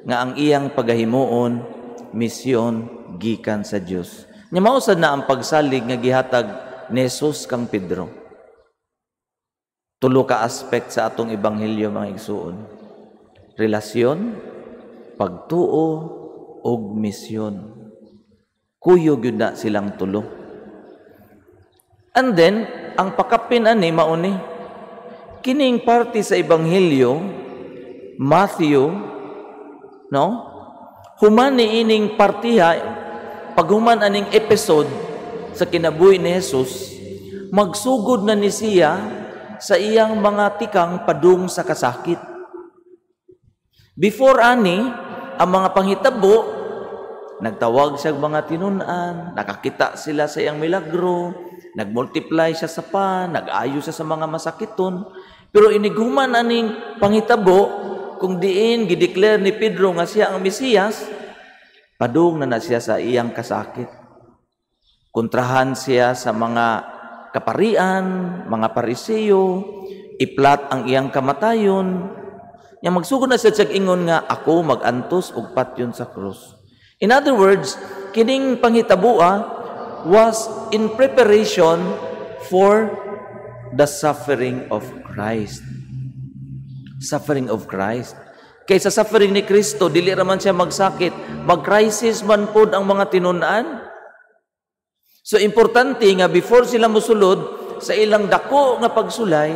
nga ang iyang pagahimuon misyon gikan sa Dios. Nya mao sad na ang pagsalig nga gihatag ni Jesus kang Pedro. Tulo ka aspect sa atong ebanghelyo, mga igsuon: relasyon, pagtuo ug misyon. Kuyo gyud na silang tulo. And then, ang pakapin ani mao ni kining parte sa ebanghelyo Matthew, no? Human ni ining partiha, paghuman aning episode sa kinabuhi ni Jesus, magsugod na ni siya sa iyang mga tikang padung sa kasakit. Before ani, ang mga panghitabo, nagtawag siya mga tinun-an, nakakita sila sa iyang milagro, nagmultiply siya sa pan, nag-ayo siya sa mga masakiton. Pero inighuman aning panghitabo, kung diin gideclare ni Pedro nga siya ang Mesiyas, padung na na siya sa iyang kasakit. Kontrahan siya sa mga kaparian, mga Pariseo, i-plot ang iyang kamatayon. Yang magsugod na siya siyag ingon nga ako magantos og patyon sa krus. In other words, kining panghitaboa was in preparation for the suffering of Christ. Suffering of Christ. Kay sa suffering ni Kristo, dili raman siya magsakit, mag-crisis man pod ang mga tinun-an. So importante nga before sila musulod sa ilang dako nga pagsulay,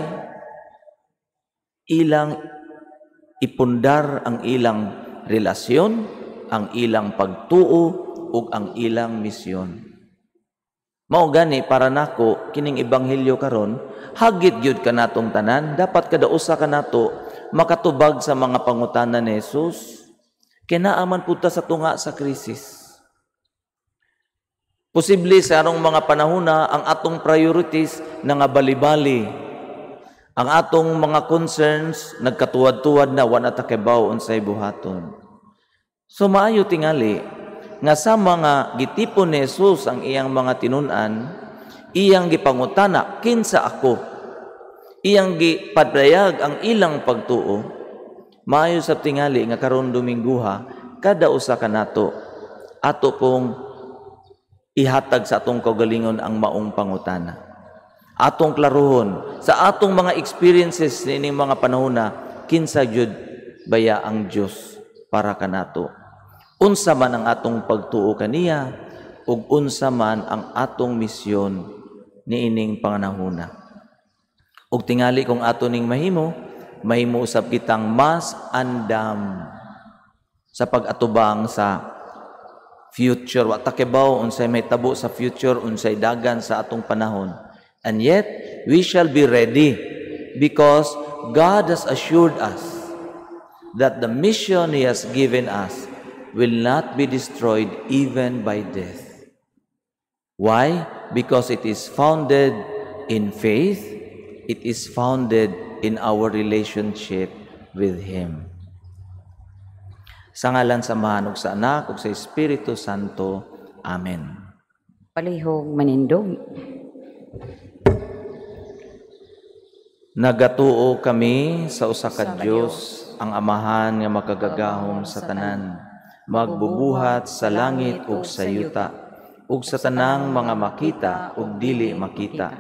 ilang ipundar ang ilang relasyon, ang ilang pagtuo ug ang ilang misyon. Mao gani para nako kining ebanghelyo karon, hagit gyud kanatong tanan, dapat kada usa kanato makatubag sa mga pangutana ni Jesus. Kay naa man pud ta sa tunga sa krisis. Posible sa arong mga panahona ang atong priorities nangabali-bali. Ang atong mga concerns nagkatuwad-tuwad na, wa na ta kabaw unsay buhaton. So maayo tingali nga sa mga gitipon ni Jesus ang iyang mga tinun-an, iyang gipangutana, "Kinsa ako?" Iyang gipadayag ang ilang pagtuo. Maayo sa tingali nga karon Domingguha, kada usa kanato ato pong ihatag sa atong kaugalingon ang maong pangutana. Atong klaruhon sa atong mga experiences niining mga panahona, kinsa jud baya ang Dios para kanato? Unsa man ang atong pagtuo kaniya ug unsa man ang atong misyon niining panahona? Ug tingali kung ato ning mahimo, mahimo usab kitang mas andam sa pag-atubang sa future. Wa ta kibaw unsay mahitabo sa future, unsay dagan sa atong panahon. And yet, we shall be ready because God has assured us that the mission He has given us will not be destroyed even by death. Why? Because it is founded in faith, it is founded in our relationship with Him. Sa ngalan sa Amahan ug sa Anak ug sa Espiritu Santo. Amen. Palihog manindog. Nagatuo kami sa usa ka Dios, ang Amahan nga makagagahom sa tanan, magbubuhat sa langit ug sa yuta, ug sa tanang mga makita ug dili makita.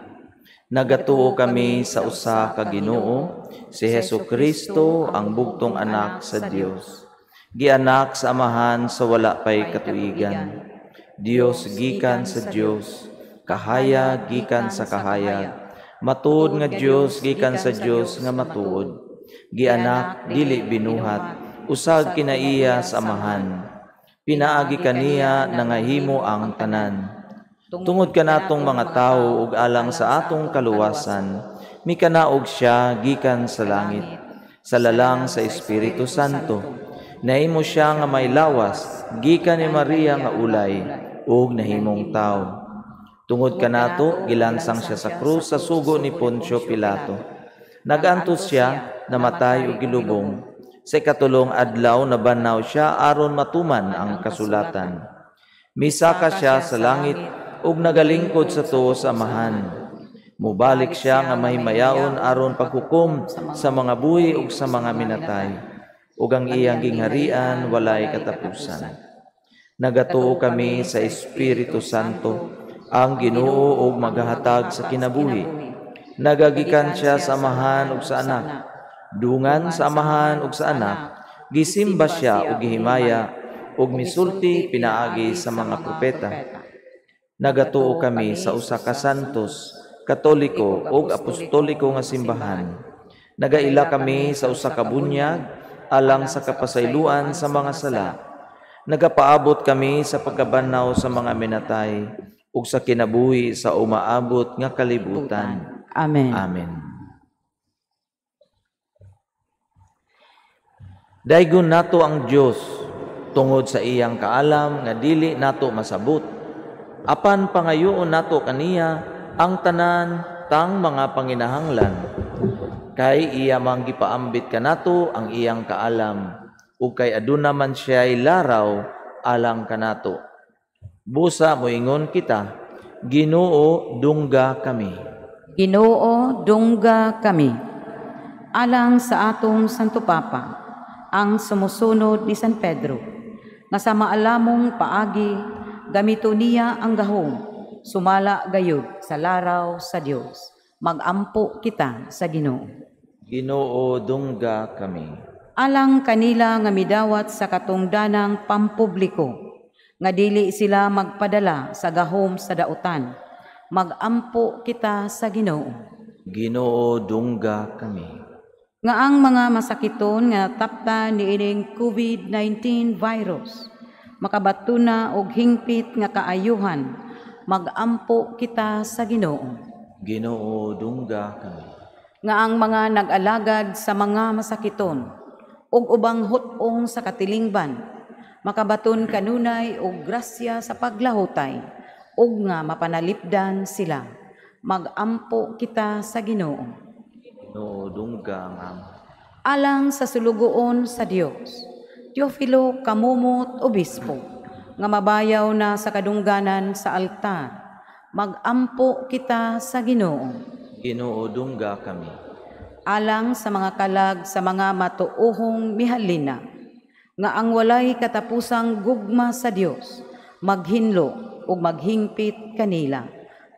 Nagatuo kami sa usa ka Ginoo, si Hesus Kristo, ang bugtong anak sa Dios. Gianak sa Amahan sa wala pay katuigan. Dios gikan sa Dios, kahayag gikan sa kahayag, matuod nga Dios gikan sa Dios nga matuod. Gianak dili binuhat, usag kinaiya sa Amahan. Pinaagi kaniya nangahimo ang tanan. Tungod kanatong mga tawo ug alang sa atong kaluwasan, mikanaog siya gikan sa langit, sa lalang sa Espiritu Santo. Nahimo siya nga may lawas gikan ni Maria nga ulay ug nahimong tawo. Tungod kanato gilansang siya sa krus sa sugo ni Poncio Pilato. Nagantos siya, namatay ug gilubong. Sa ikatulong adlaw nabanhaw siya aron matuman ang kasulatan. Misaka siya sa langit ug nagalingkod sa tuo sa Amahan. Mubalik siya nga mahimayaon aron paghukom sa mga buhi ug sa mga minatay, ug ang iyang gingharian walay katapusan. Nagatuo kami sa Espiritu Santo, ang Ginoo ug magahatag sa kinabuhi. Nagagikan siya sa Amahan ug sa Anak. Dungan sa Amahan ug sa Anak, gisimba siya ug gihimaya ug misulti pinaagi sa mga propeta. Nagatuo kami sa usa ka santos, Katoliko ug Apostoliko nga simbahan. Nagaila kami sa usa ka bunyag alang sa kapasayloan sa mga sala. Nagapaabot kami sa pagkabanhaw sa mga minatay ug sa kinabuhi sa umaabot nga kalibutan. Amen. Amen. Daygon nato ang Dios tungod sa iyang kaalam nga dili nato masabot. Apan pangayoon nato kaniya ang tanan tang mga panginahanglan, kay iya mang gipaambit kanato ang iyang kaalam, ug kay aduna man siya'y laraw alang kanato. Busa moingon kita, Ginoo, dungga kami. Ginoo, dungga kami. Alang sa atong Santo Papa, ang sumusunod ni San Pedro, nga sa maalamong paagi gamito niya ang gahom, sumala gayud sa laraw sa Dios. Magampo kita sa Ginoo. Ginoo, dungga kami. Alang kanila nga midawat sa katungdanang pampubliko, nga dili sila magpadala sa gahom sa dautan, magampo kita sa Ginoo. Ginoo, dungga kami. Nga ang mga masakiton nga tapta niining COVID-19 virus makabatuna og hingpit nga kaayuhan, magampo kita sa Ginoo. Ginoo, dungga kami. Nga ang mga nag-alagad sa mga masakiton ug ubang hut-ong sa katilingban makabaton kanunay og grasya sa paglahutay ug nga mapanalipdan sila, magampo kita sa Ginoo. Ginoo, dungga ang amo. Alang sa sulugoon sa Dios, Teofilo Camomot Obispo, nga mabayaw na sa kadungganan sa altar, magampo kita sa Ginoo. Ginoo, dungga kami. Alang sa mga kalag sa mga matuohong mihalina, nga ang walay katapusang gugma sa Dios maghinlo ug maghingpit kanila,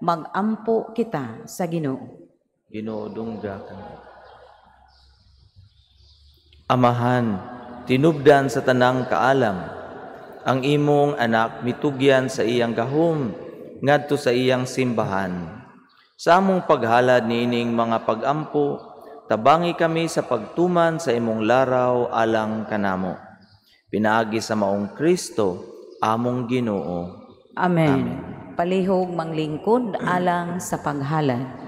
magampo kita sa Ginoo. Ginoo, dungga kami. Amahan, tinubdan sa tanang kaalam, ang imong anak mitugyan sa iyang gahom ngadto sa iyang simbahan. Sa among paghalad niining mga pagampo, tabangi kami sa pagtuman sa imong laraw alang kanamo. Pinaagi sa maong Kristo, among Ginoo. Amen. Amen. Palihog manglingkod alang sa paghalad.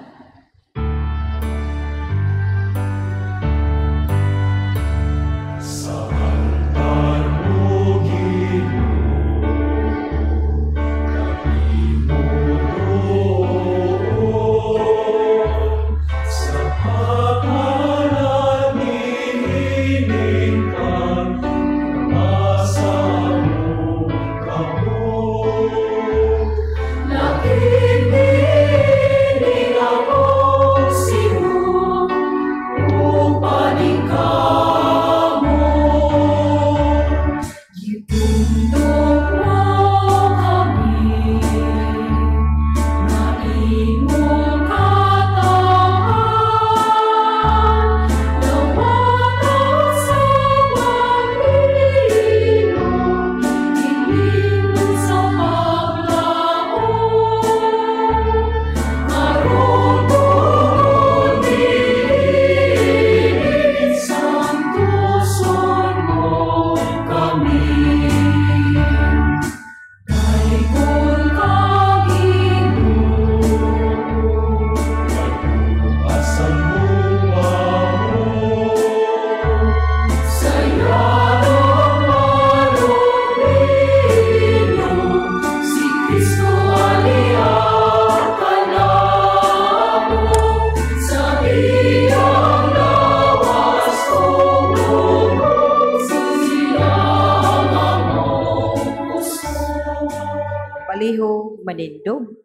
Palihog manindog.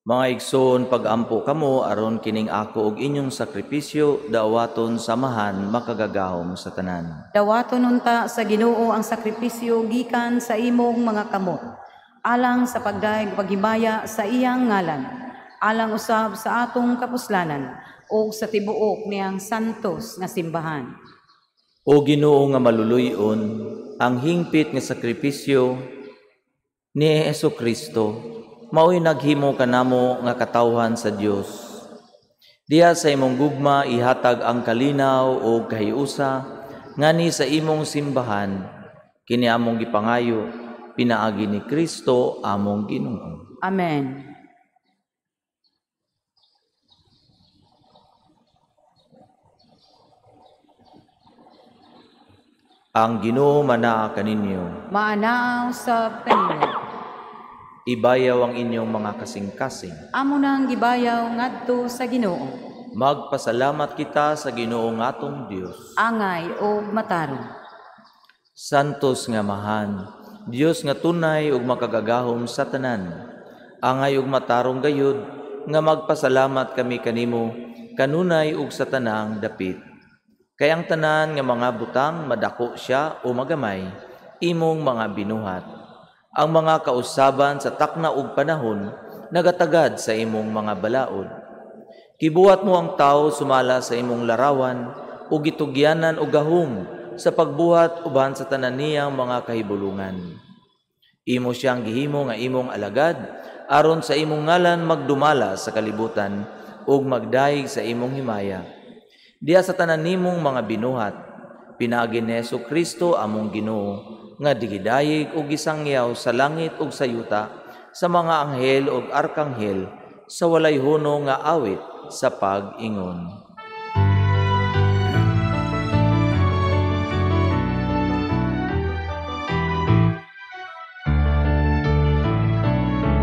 Mga igsoon, pag-ampo kamo aron kining ako ug inyong sakripisyo dawaton samahan makagagahom sa tanan. Dawaton unta sa Ginoo ang sakripisyo gikan sa imong mga kamot, alang sa pagdayeg paghimaya sa iyang ngalan, alang usab sa atong kapuslanan ug sa tibuok niyang santos nga simbahan. O Ginoo nga maluluy-on, ang hingpit nga sakripisyo ni Hesukristo mao'y naghimo kanamo nga katawhan sa Dios. Diha sa imong gugma ihatag ang kalinaw o kahiusa ngani sa imong simbahan, kini among gipangayo pinaagi ni Kristo among Ginoo. Amen. Ang Ginoo manaa kaninyo. Maanaaw sa kaninyo. Ibayaw ang inyong mga kasing-kasing. Amo nang gibayaw ngadto sa Ginoo. Magpasalamat kita sa Ginoo nga atong Dios. Angay og matarong. Santos nga Amahan, Dios nga tunay ug makagagahom sa tanan. Angay ug matarong gayud nga magpasalamat kami kanimo kanunay ug sa tanang dapit. Kay ang tanan nga mga butang madako siya o magamay, imong mga binuhat. Ang mga kausaban sa takna ug panahon nagatagad sa imong mga balaod. Gibuhat mo ang tao sumala sa imong larawan ug gitugyanan og gahom sa pagbuhat uban sa tanan niyang mga kahibulungan. Imo siyang gihimo nga imong alagad aron sa imong ngalan magdumala sa kalibutan ug magdayeg sa imong himaya. Diha sa tanan nimong mga binuhat, pinaagi ni Hesukristo among Ginoo nga digidayeg og gisangyaw sa langit ug sa yuta sa mga anghel ug arkanghel sa walay huno nga awit sa pag-ingon.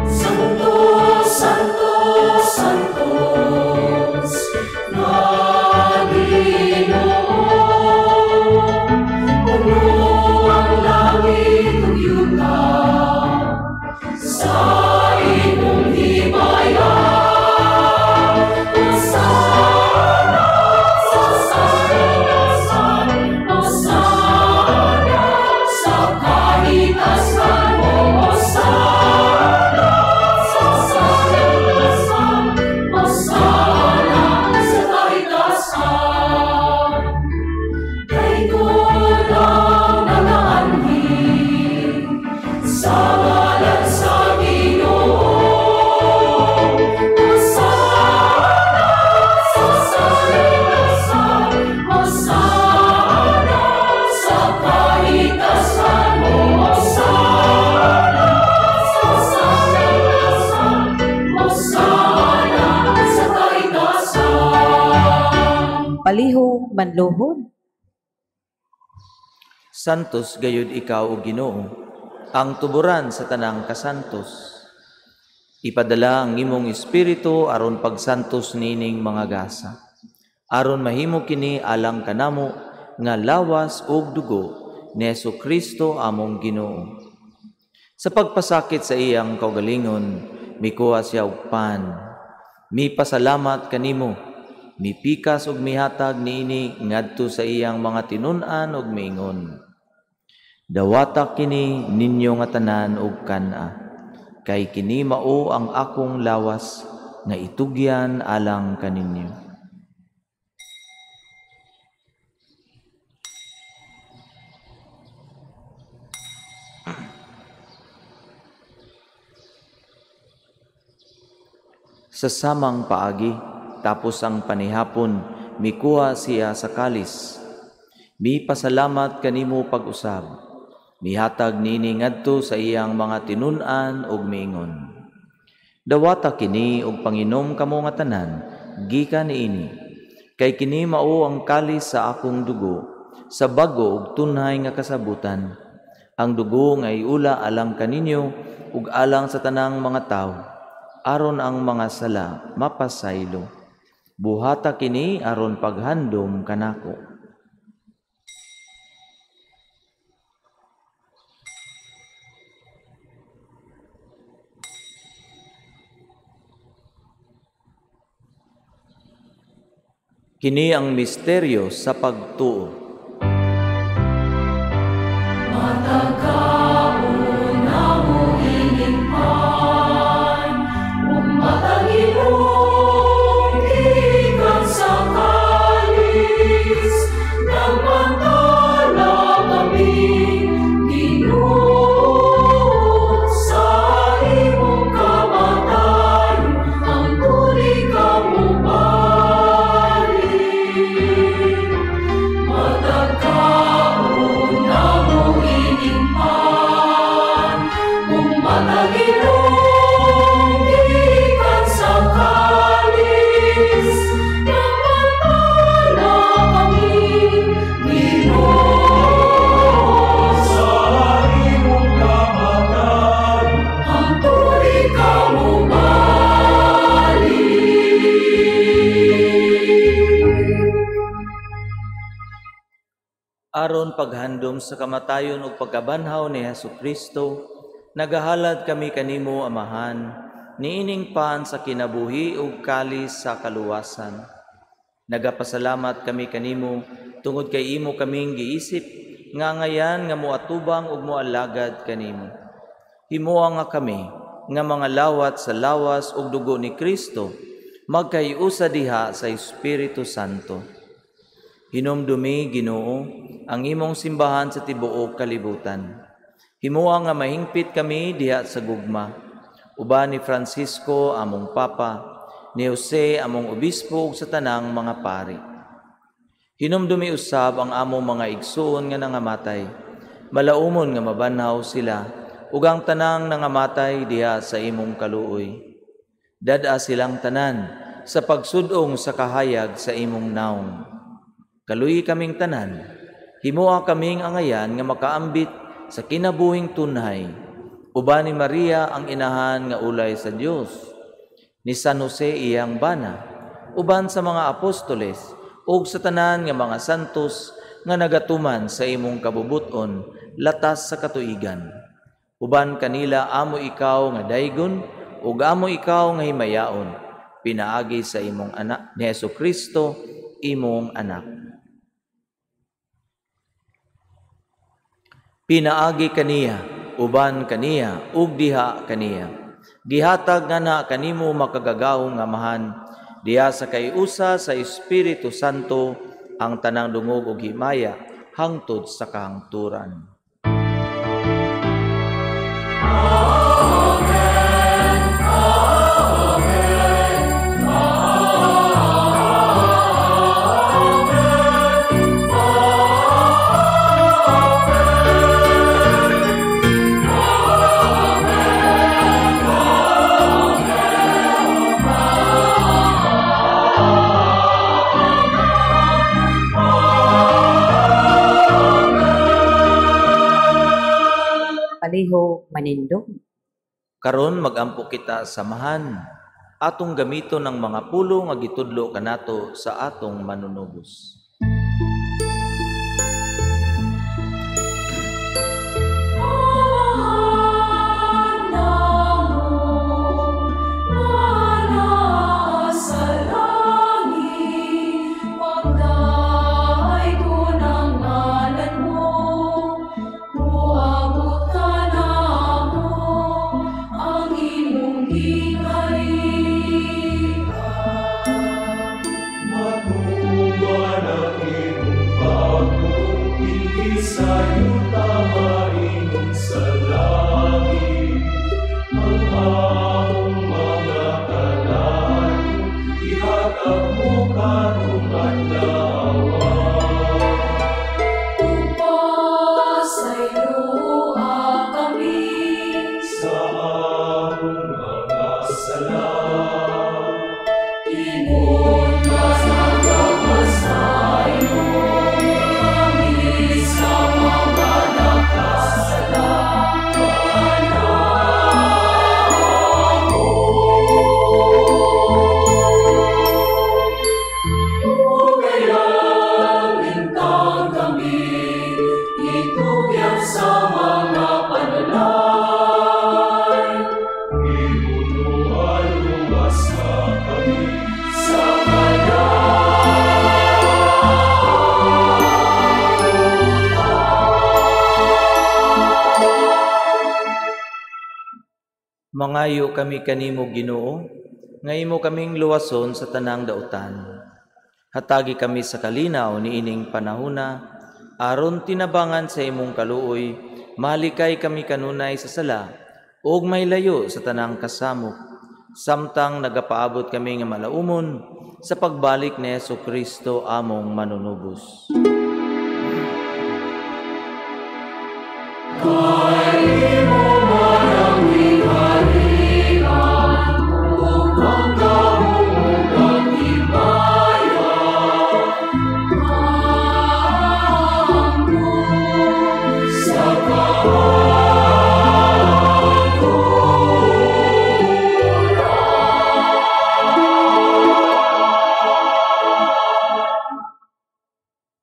Santo, Santo, Santos, nga Ginoo, puno ang langit ug yuta sa imong himaya. Hosana sa katasan, Hosana sa kahitasan, Hosana sa katasan, Hosana sa kahitasan. Dayon ang mga anghel sa ngalan sa Ginoo. Hosana sa katasan, Hosana sa kahitasan, Hosana sa katasan, Hosana sa kahitasan. Palihog manluhod. Santos gayud ikaw o Ginoo, ang tuburan sa tanang kasantos. Ipadala ang imong espiritu aron pagsantos nining mga gasa. Aron mahimo kini alang kanamo nga lawas ug dugo ni Hesukristo among Ginoo. Sa pagpasakit sa iyang kaugalingon, mikuha siya og pan. Mipasalamat kanimo, mipikas ug mihatag niini ngadto sa iyang mga tinun-an ug miingon. Dawata kini ninyo nga tanan og kan-a, kay kini mao ang akong lawas nga itugyan alang kaninyo. Sa samang paagi, tapos ang panihapon, mikuha siya sa kalis. Mipasalamat kanimo pag-usab. Mihatag nini ngadto sa iyang mga tinun-an ug miingon. Dawata kini og panginom kamo nga tanan, gikan niini. Kay kini mao ang kalis sa akong dugo, sa bag-o ug tunhay nga kasabutan. Ang dugo nga iula alang kaninyo ug alang sa tanang mga tawo, aron ang mga sala mapasaylo. Buhata kini aron paghandom kanako. Kini ang misteryo sa pagtuo. Aron paghandom sa kamatayon ug pagkabanhaw ni Hesukristo, nagahalad kami kanimo, Amahan, niining pan sa kinabuhi ug kalis sa kaluwasan. Nagapasalamat kami kanimo tungod kay imo kaming giisip nga ngayan nga moatubang ug moalagad kanimo. Himoa nga kami nga mga lawat sa lawas ug dugo ni Kristo magkaiusa diha sa Espiritu Santo. Hinumdumi, Ginoo, ang imong simbahan sa tibuok kalibutan. Himoa nga mahingpit kami diha sa gugma. Uban ni Francisco among Papa, ni Jose among Obispo ug sa tanang mga pari. Hinumdumi usab ang among mga igsuon nga nangamatay. Malaumon nga mabanhaw sila ug ang tanang nangamatay diha sa imong kaluoy. Dad-a silang tanan sa pagsudong sa kahayag sa imong naong. Kaluyi kaming tanan, himoa kaming angayan nga makaambit sa kinabuhing tunhay. Uban ni Maria ang inahan nga ulay sa Dios, ni San Jose iyang bana, uban sa mga apostoles ug sa tanan nga mga santos nga nagatuman sa imong kabubuton latas sa katuigan. Uban kanila amo ikaw nga daygon ug amo ikaw nga himayaon, pinaagi sa imong anak ni Hesukristo, imong anak. Pinaagi kaniya, uban kaniya, ug diha kaniya. Gihatag nga na kanimo makagagahom nga Amahan, diha sa kaiusa sa Espiritu Santo ang tanang dungog ug himaya hangtod sa kahangturan. Amen. Amen. Palihog manindog. Karon magampo kita samahan atong gamiton ang mga pulo nga gitudlo kanato sa atong manunubos. Sa mga Mangayo kami kanimo, Ginoo, nga imo kaming luwason sa tanang dautan. Hatagi kami sa kalinaw niining panahona, aron tinabangan sa imong kaluoy, malikay kami kanunay sa sala, ug may layo sa tanang kasamok, samtang nagapaabot kami nga malaumon sa pagbalik ni Hesukristo among manunubos.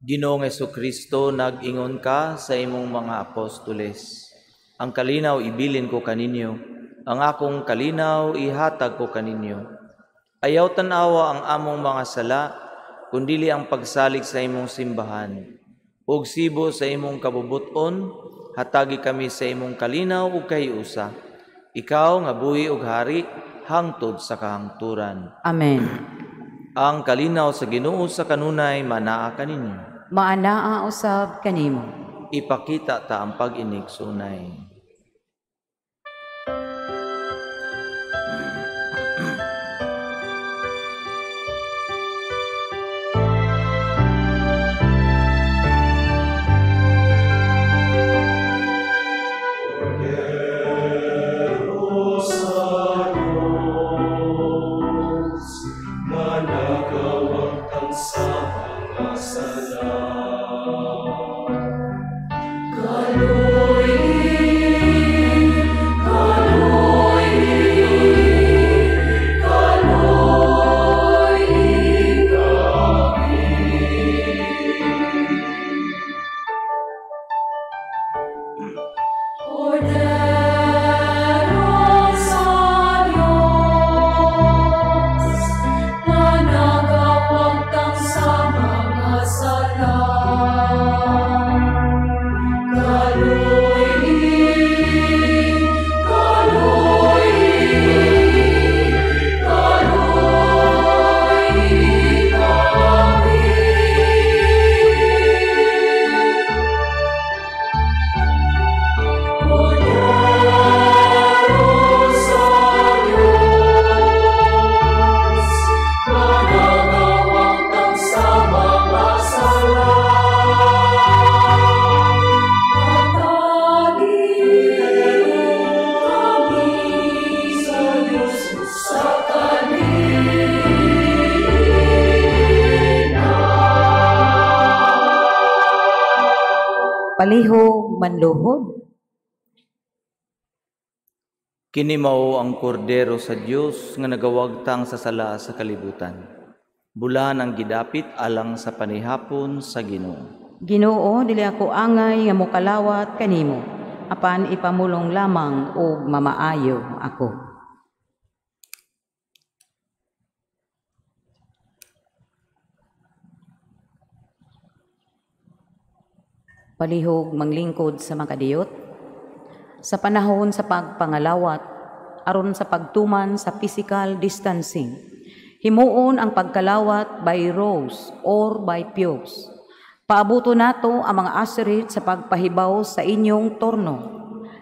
Ginoong Hesukristo, nag-ingon ka sa imong mga apostoles, ang kalinaw ibilin ko kaninyo, ang akong kalinaw ihatag ko kaninyo. Ayaw tan-awa ang among mga sala, kundili ang pagsalig sa imong simbahan. Ug sibo sa imong kabubuton, hatagi kami sa imong kalinaw ug kahiusa. Ikaw nga buhi ug hari hangtod sa kahangturan. Amen. Ang kalinaw sa Ginoo sa kanunay manaa kaninyo. Maanaa usab kanimo. Ipakita ta ang pag-inig sunay. Palihog manluhod. Kini mao ang kordero sa Dios nga nagawagtang sa sala sa kalibutan. Bulan ang gidapit alang sa panihapon sa Ginoo. Ginoo, dili ako angay nga mokalawat kanimo, apan ipamulong lamang og mamaayo ako. Palihog manglingkod sa makadiyot sa panahon sa pagpangalawat aron sa pagtuman sa physical distancing. Himuon ang pagkalawat by rows or by pews. Paabuto nato ang mga usherit sa pagpahibaw sa inyong torno.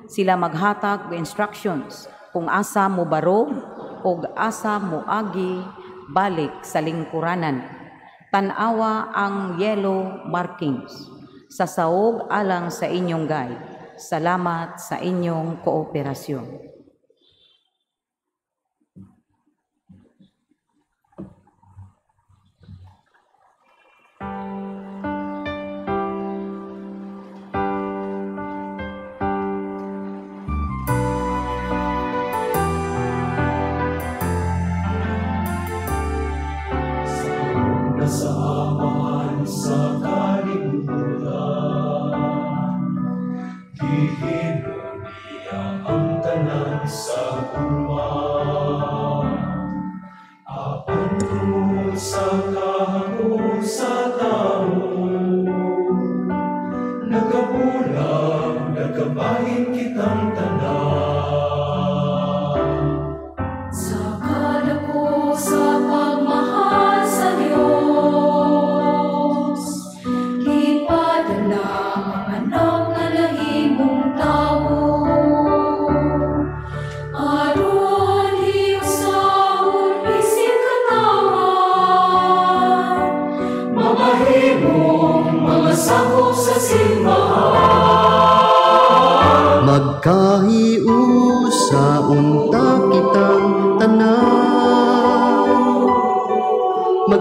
Sila maghatag og instructions kung asa mo barog o asa mo agi balik sa lingkuranan. Tan-awa ang yellow markings sa saog alang sa inyong guide. Salamat sa inyong kooperasyon. Sa amahan sa kalibutan, gihimo niya ang tanan sa gugma. Apan tungod sa kahapon sa tao, nagkabulag, nagkabahin kitang tanan.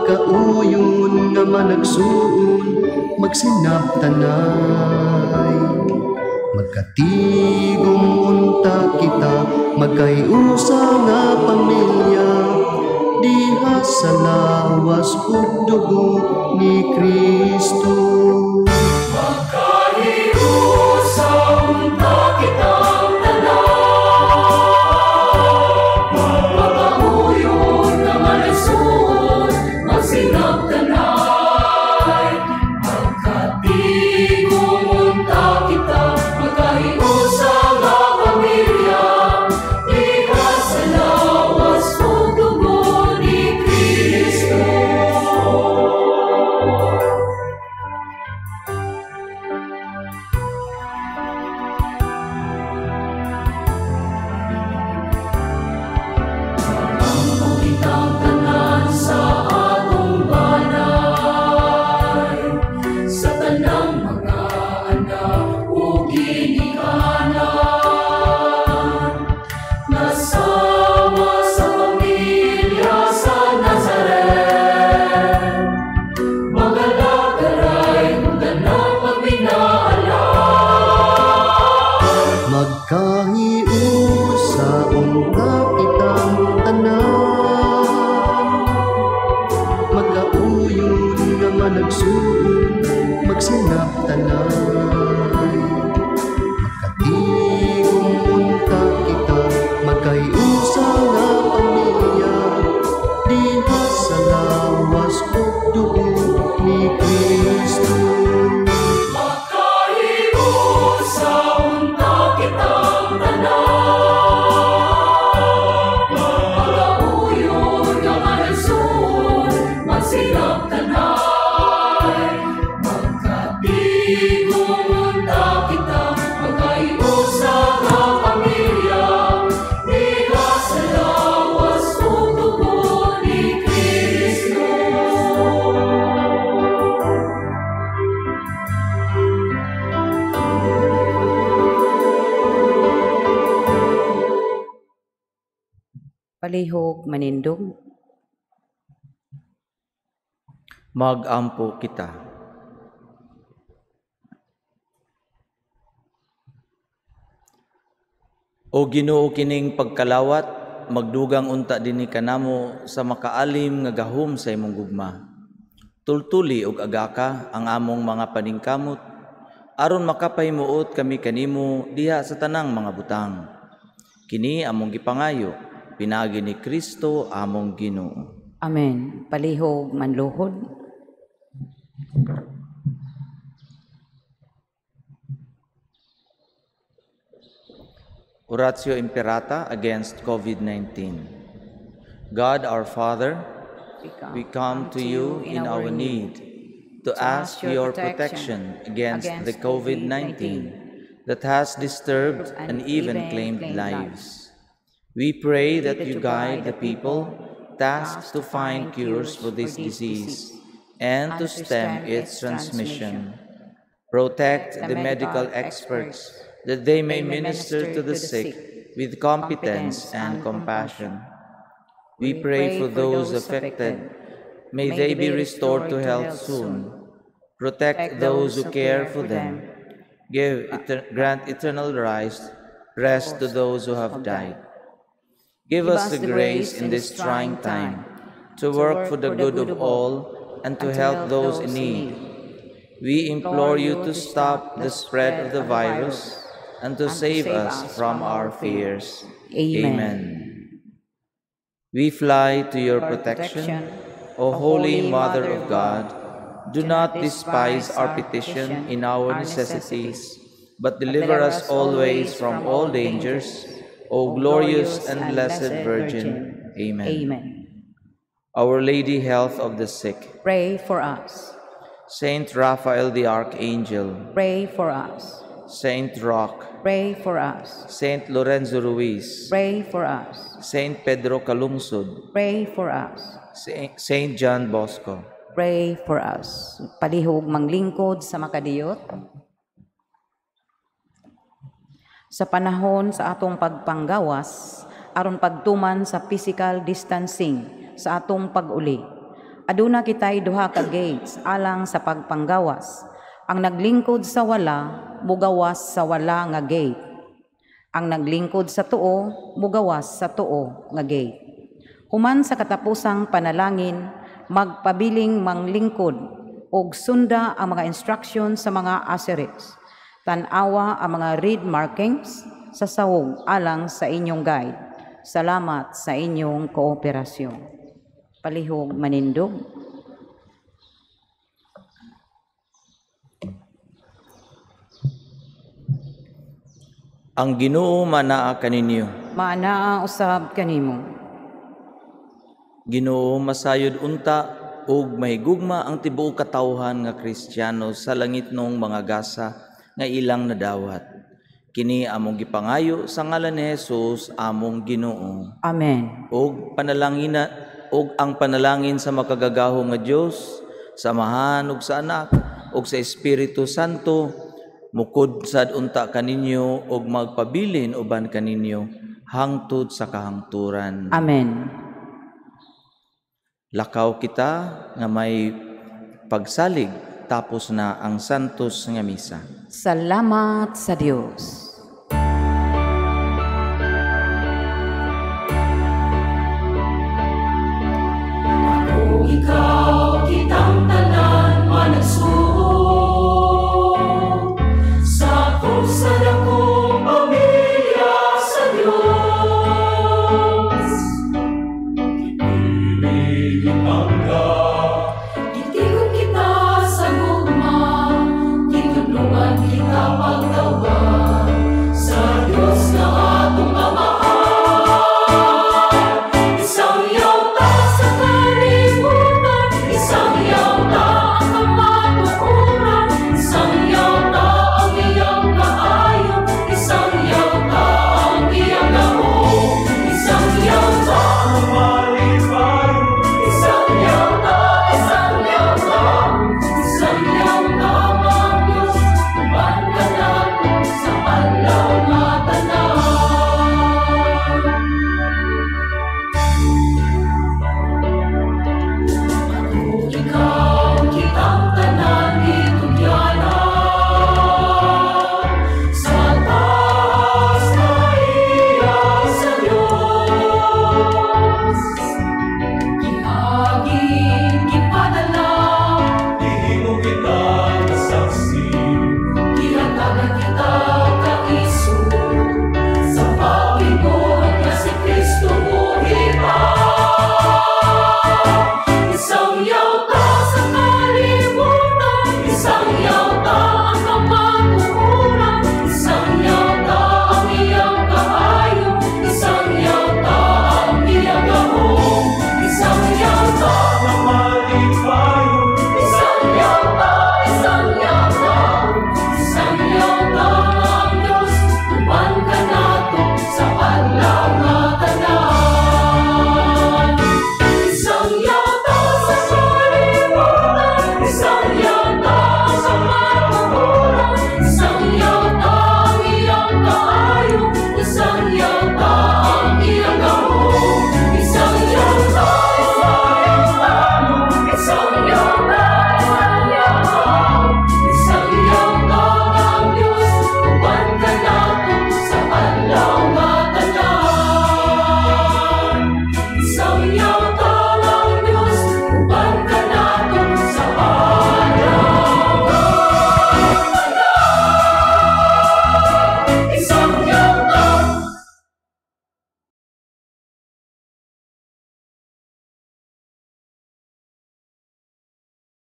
Magkauyon nga managsuon, magsinabtanay. Magkatigom unta kita, magkaiusa nga pamilya, diha sa lawas ug dugo ni Kristo. Magkahiusa unta kitang tanan, magkauyon nga managsuon, magsinabtanay. Magkatigom unta kita, magkahiusa nga pamilya, diha sa lawas ug dugo ni Kristo. Magampo kitang tanan sa atong banay, sa tanang mga anak ug ginikanan, nasama sa pamilya sa Nazaret, magalagaray ug tanang magminaalan. Magkahiusa unta kitang tanan, magkauyon nga managsuon, magsinabtanay. Magkatigom unta kita, magkaiusa nga pamilya, diha sa lawas ug dugo ni Kristo. Magkahiusa unta kitang tanan, magkauyon nga managsuon, magsinabtanay. Magkatigom unta kita, magkaiusa nga pamilya, diha sa lawas ug dugo ni Kristo. Palihog manindog. Magampo kita. O Ginoo, kining pagkalawat, magdugang unta dinhi kanamo sa makaalim nga gahom sa imong gugma. Tultuli og agaka ang among mga paningkamot aron makapahimuot kami kanimo diha sa tanang mga butang. Kini among gipangayo pinaagi ni Kristo among Ginoo. Amen. Palihog manluhod. Oratio Imperata against COVID-19. God our Father, we come to you in our need to ask your protection against the COVID-19 that has disturbed and even claimed lives. We pray that you guide the people tasked to find cures for this disease and to stem its transmission. Protect the medical experts that they may minister to the sick with competence and compassion. We pray for those affected. May they be restored to health soon. Protect those who care for them. Grant eternal rest to those who have died. Give us the grace in this trying time to work for the good of all and to help those in need. We implore you to stop the spread of the virus and to save us from our fears. Amen. We fly to your protection, O Holy Mother of God. Do not despise our petition in our necessities, but deliver us always from all dangers, O glorious and blessed Virgin. Amen. Amen. Our Lady, Health of the Sick, pray for us. Saint Raphael the Archangel, pray for us. Saint Roch, pray for us. Saint Lorenzo Ruiz, pray for us. Saint Pedro Calungsod, pray for us. Saint John Bosco, pray for us. Palihog manglingkod sa makadiyot. Sa panahon sa atong pagpanggawas, aron pagtuman sa physical distancing sa atong pag-uli, Aduna kitay duha ka gates alang sa pagpanggawas. Ang naglingkod sa wala, mugawas sa wala nga gate. Ang naglingkod sa tuo, mugawas sa tuo nga gate. Human sa katapusang panalangin, magpabiling manglingkod og sunda ang mga instructions sa mga ushers. Tan-awa ang mga red markings sa sawog alang sa inyong guide. Salamat sa inyong kooperasyon. Palihog manindog. Ang Ginoo manaa kaninyo. Maanaa usab kanimo. Ginoo, masayod unta ug mahigugma ang tibuok katawhan nga Kristiyano sa langitnong mga gasa nga ilang nadawat. Kini among gipangayo sa ngalan ni Jesus among Ginoo. Amen. Og panalangin og ang panalangin sa makagagahom nga Dios, sa Amahan ug sa Anak ug sa Espiritu Santo, mukod sad unta kaninyo og magpabilin uban kaninyo hangtod sa kahangturan. Amen. Lakaw kita nga may pagsalig, tapos na ang santos nga misa. Salamat sa Dios.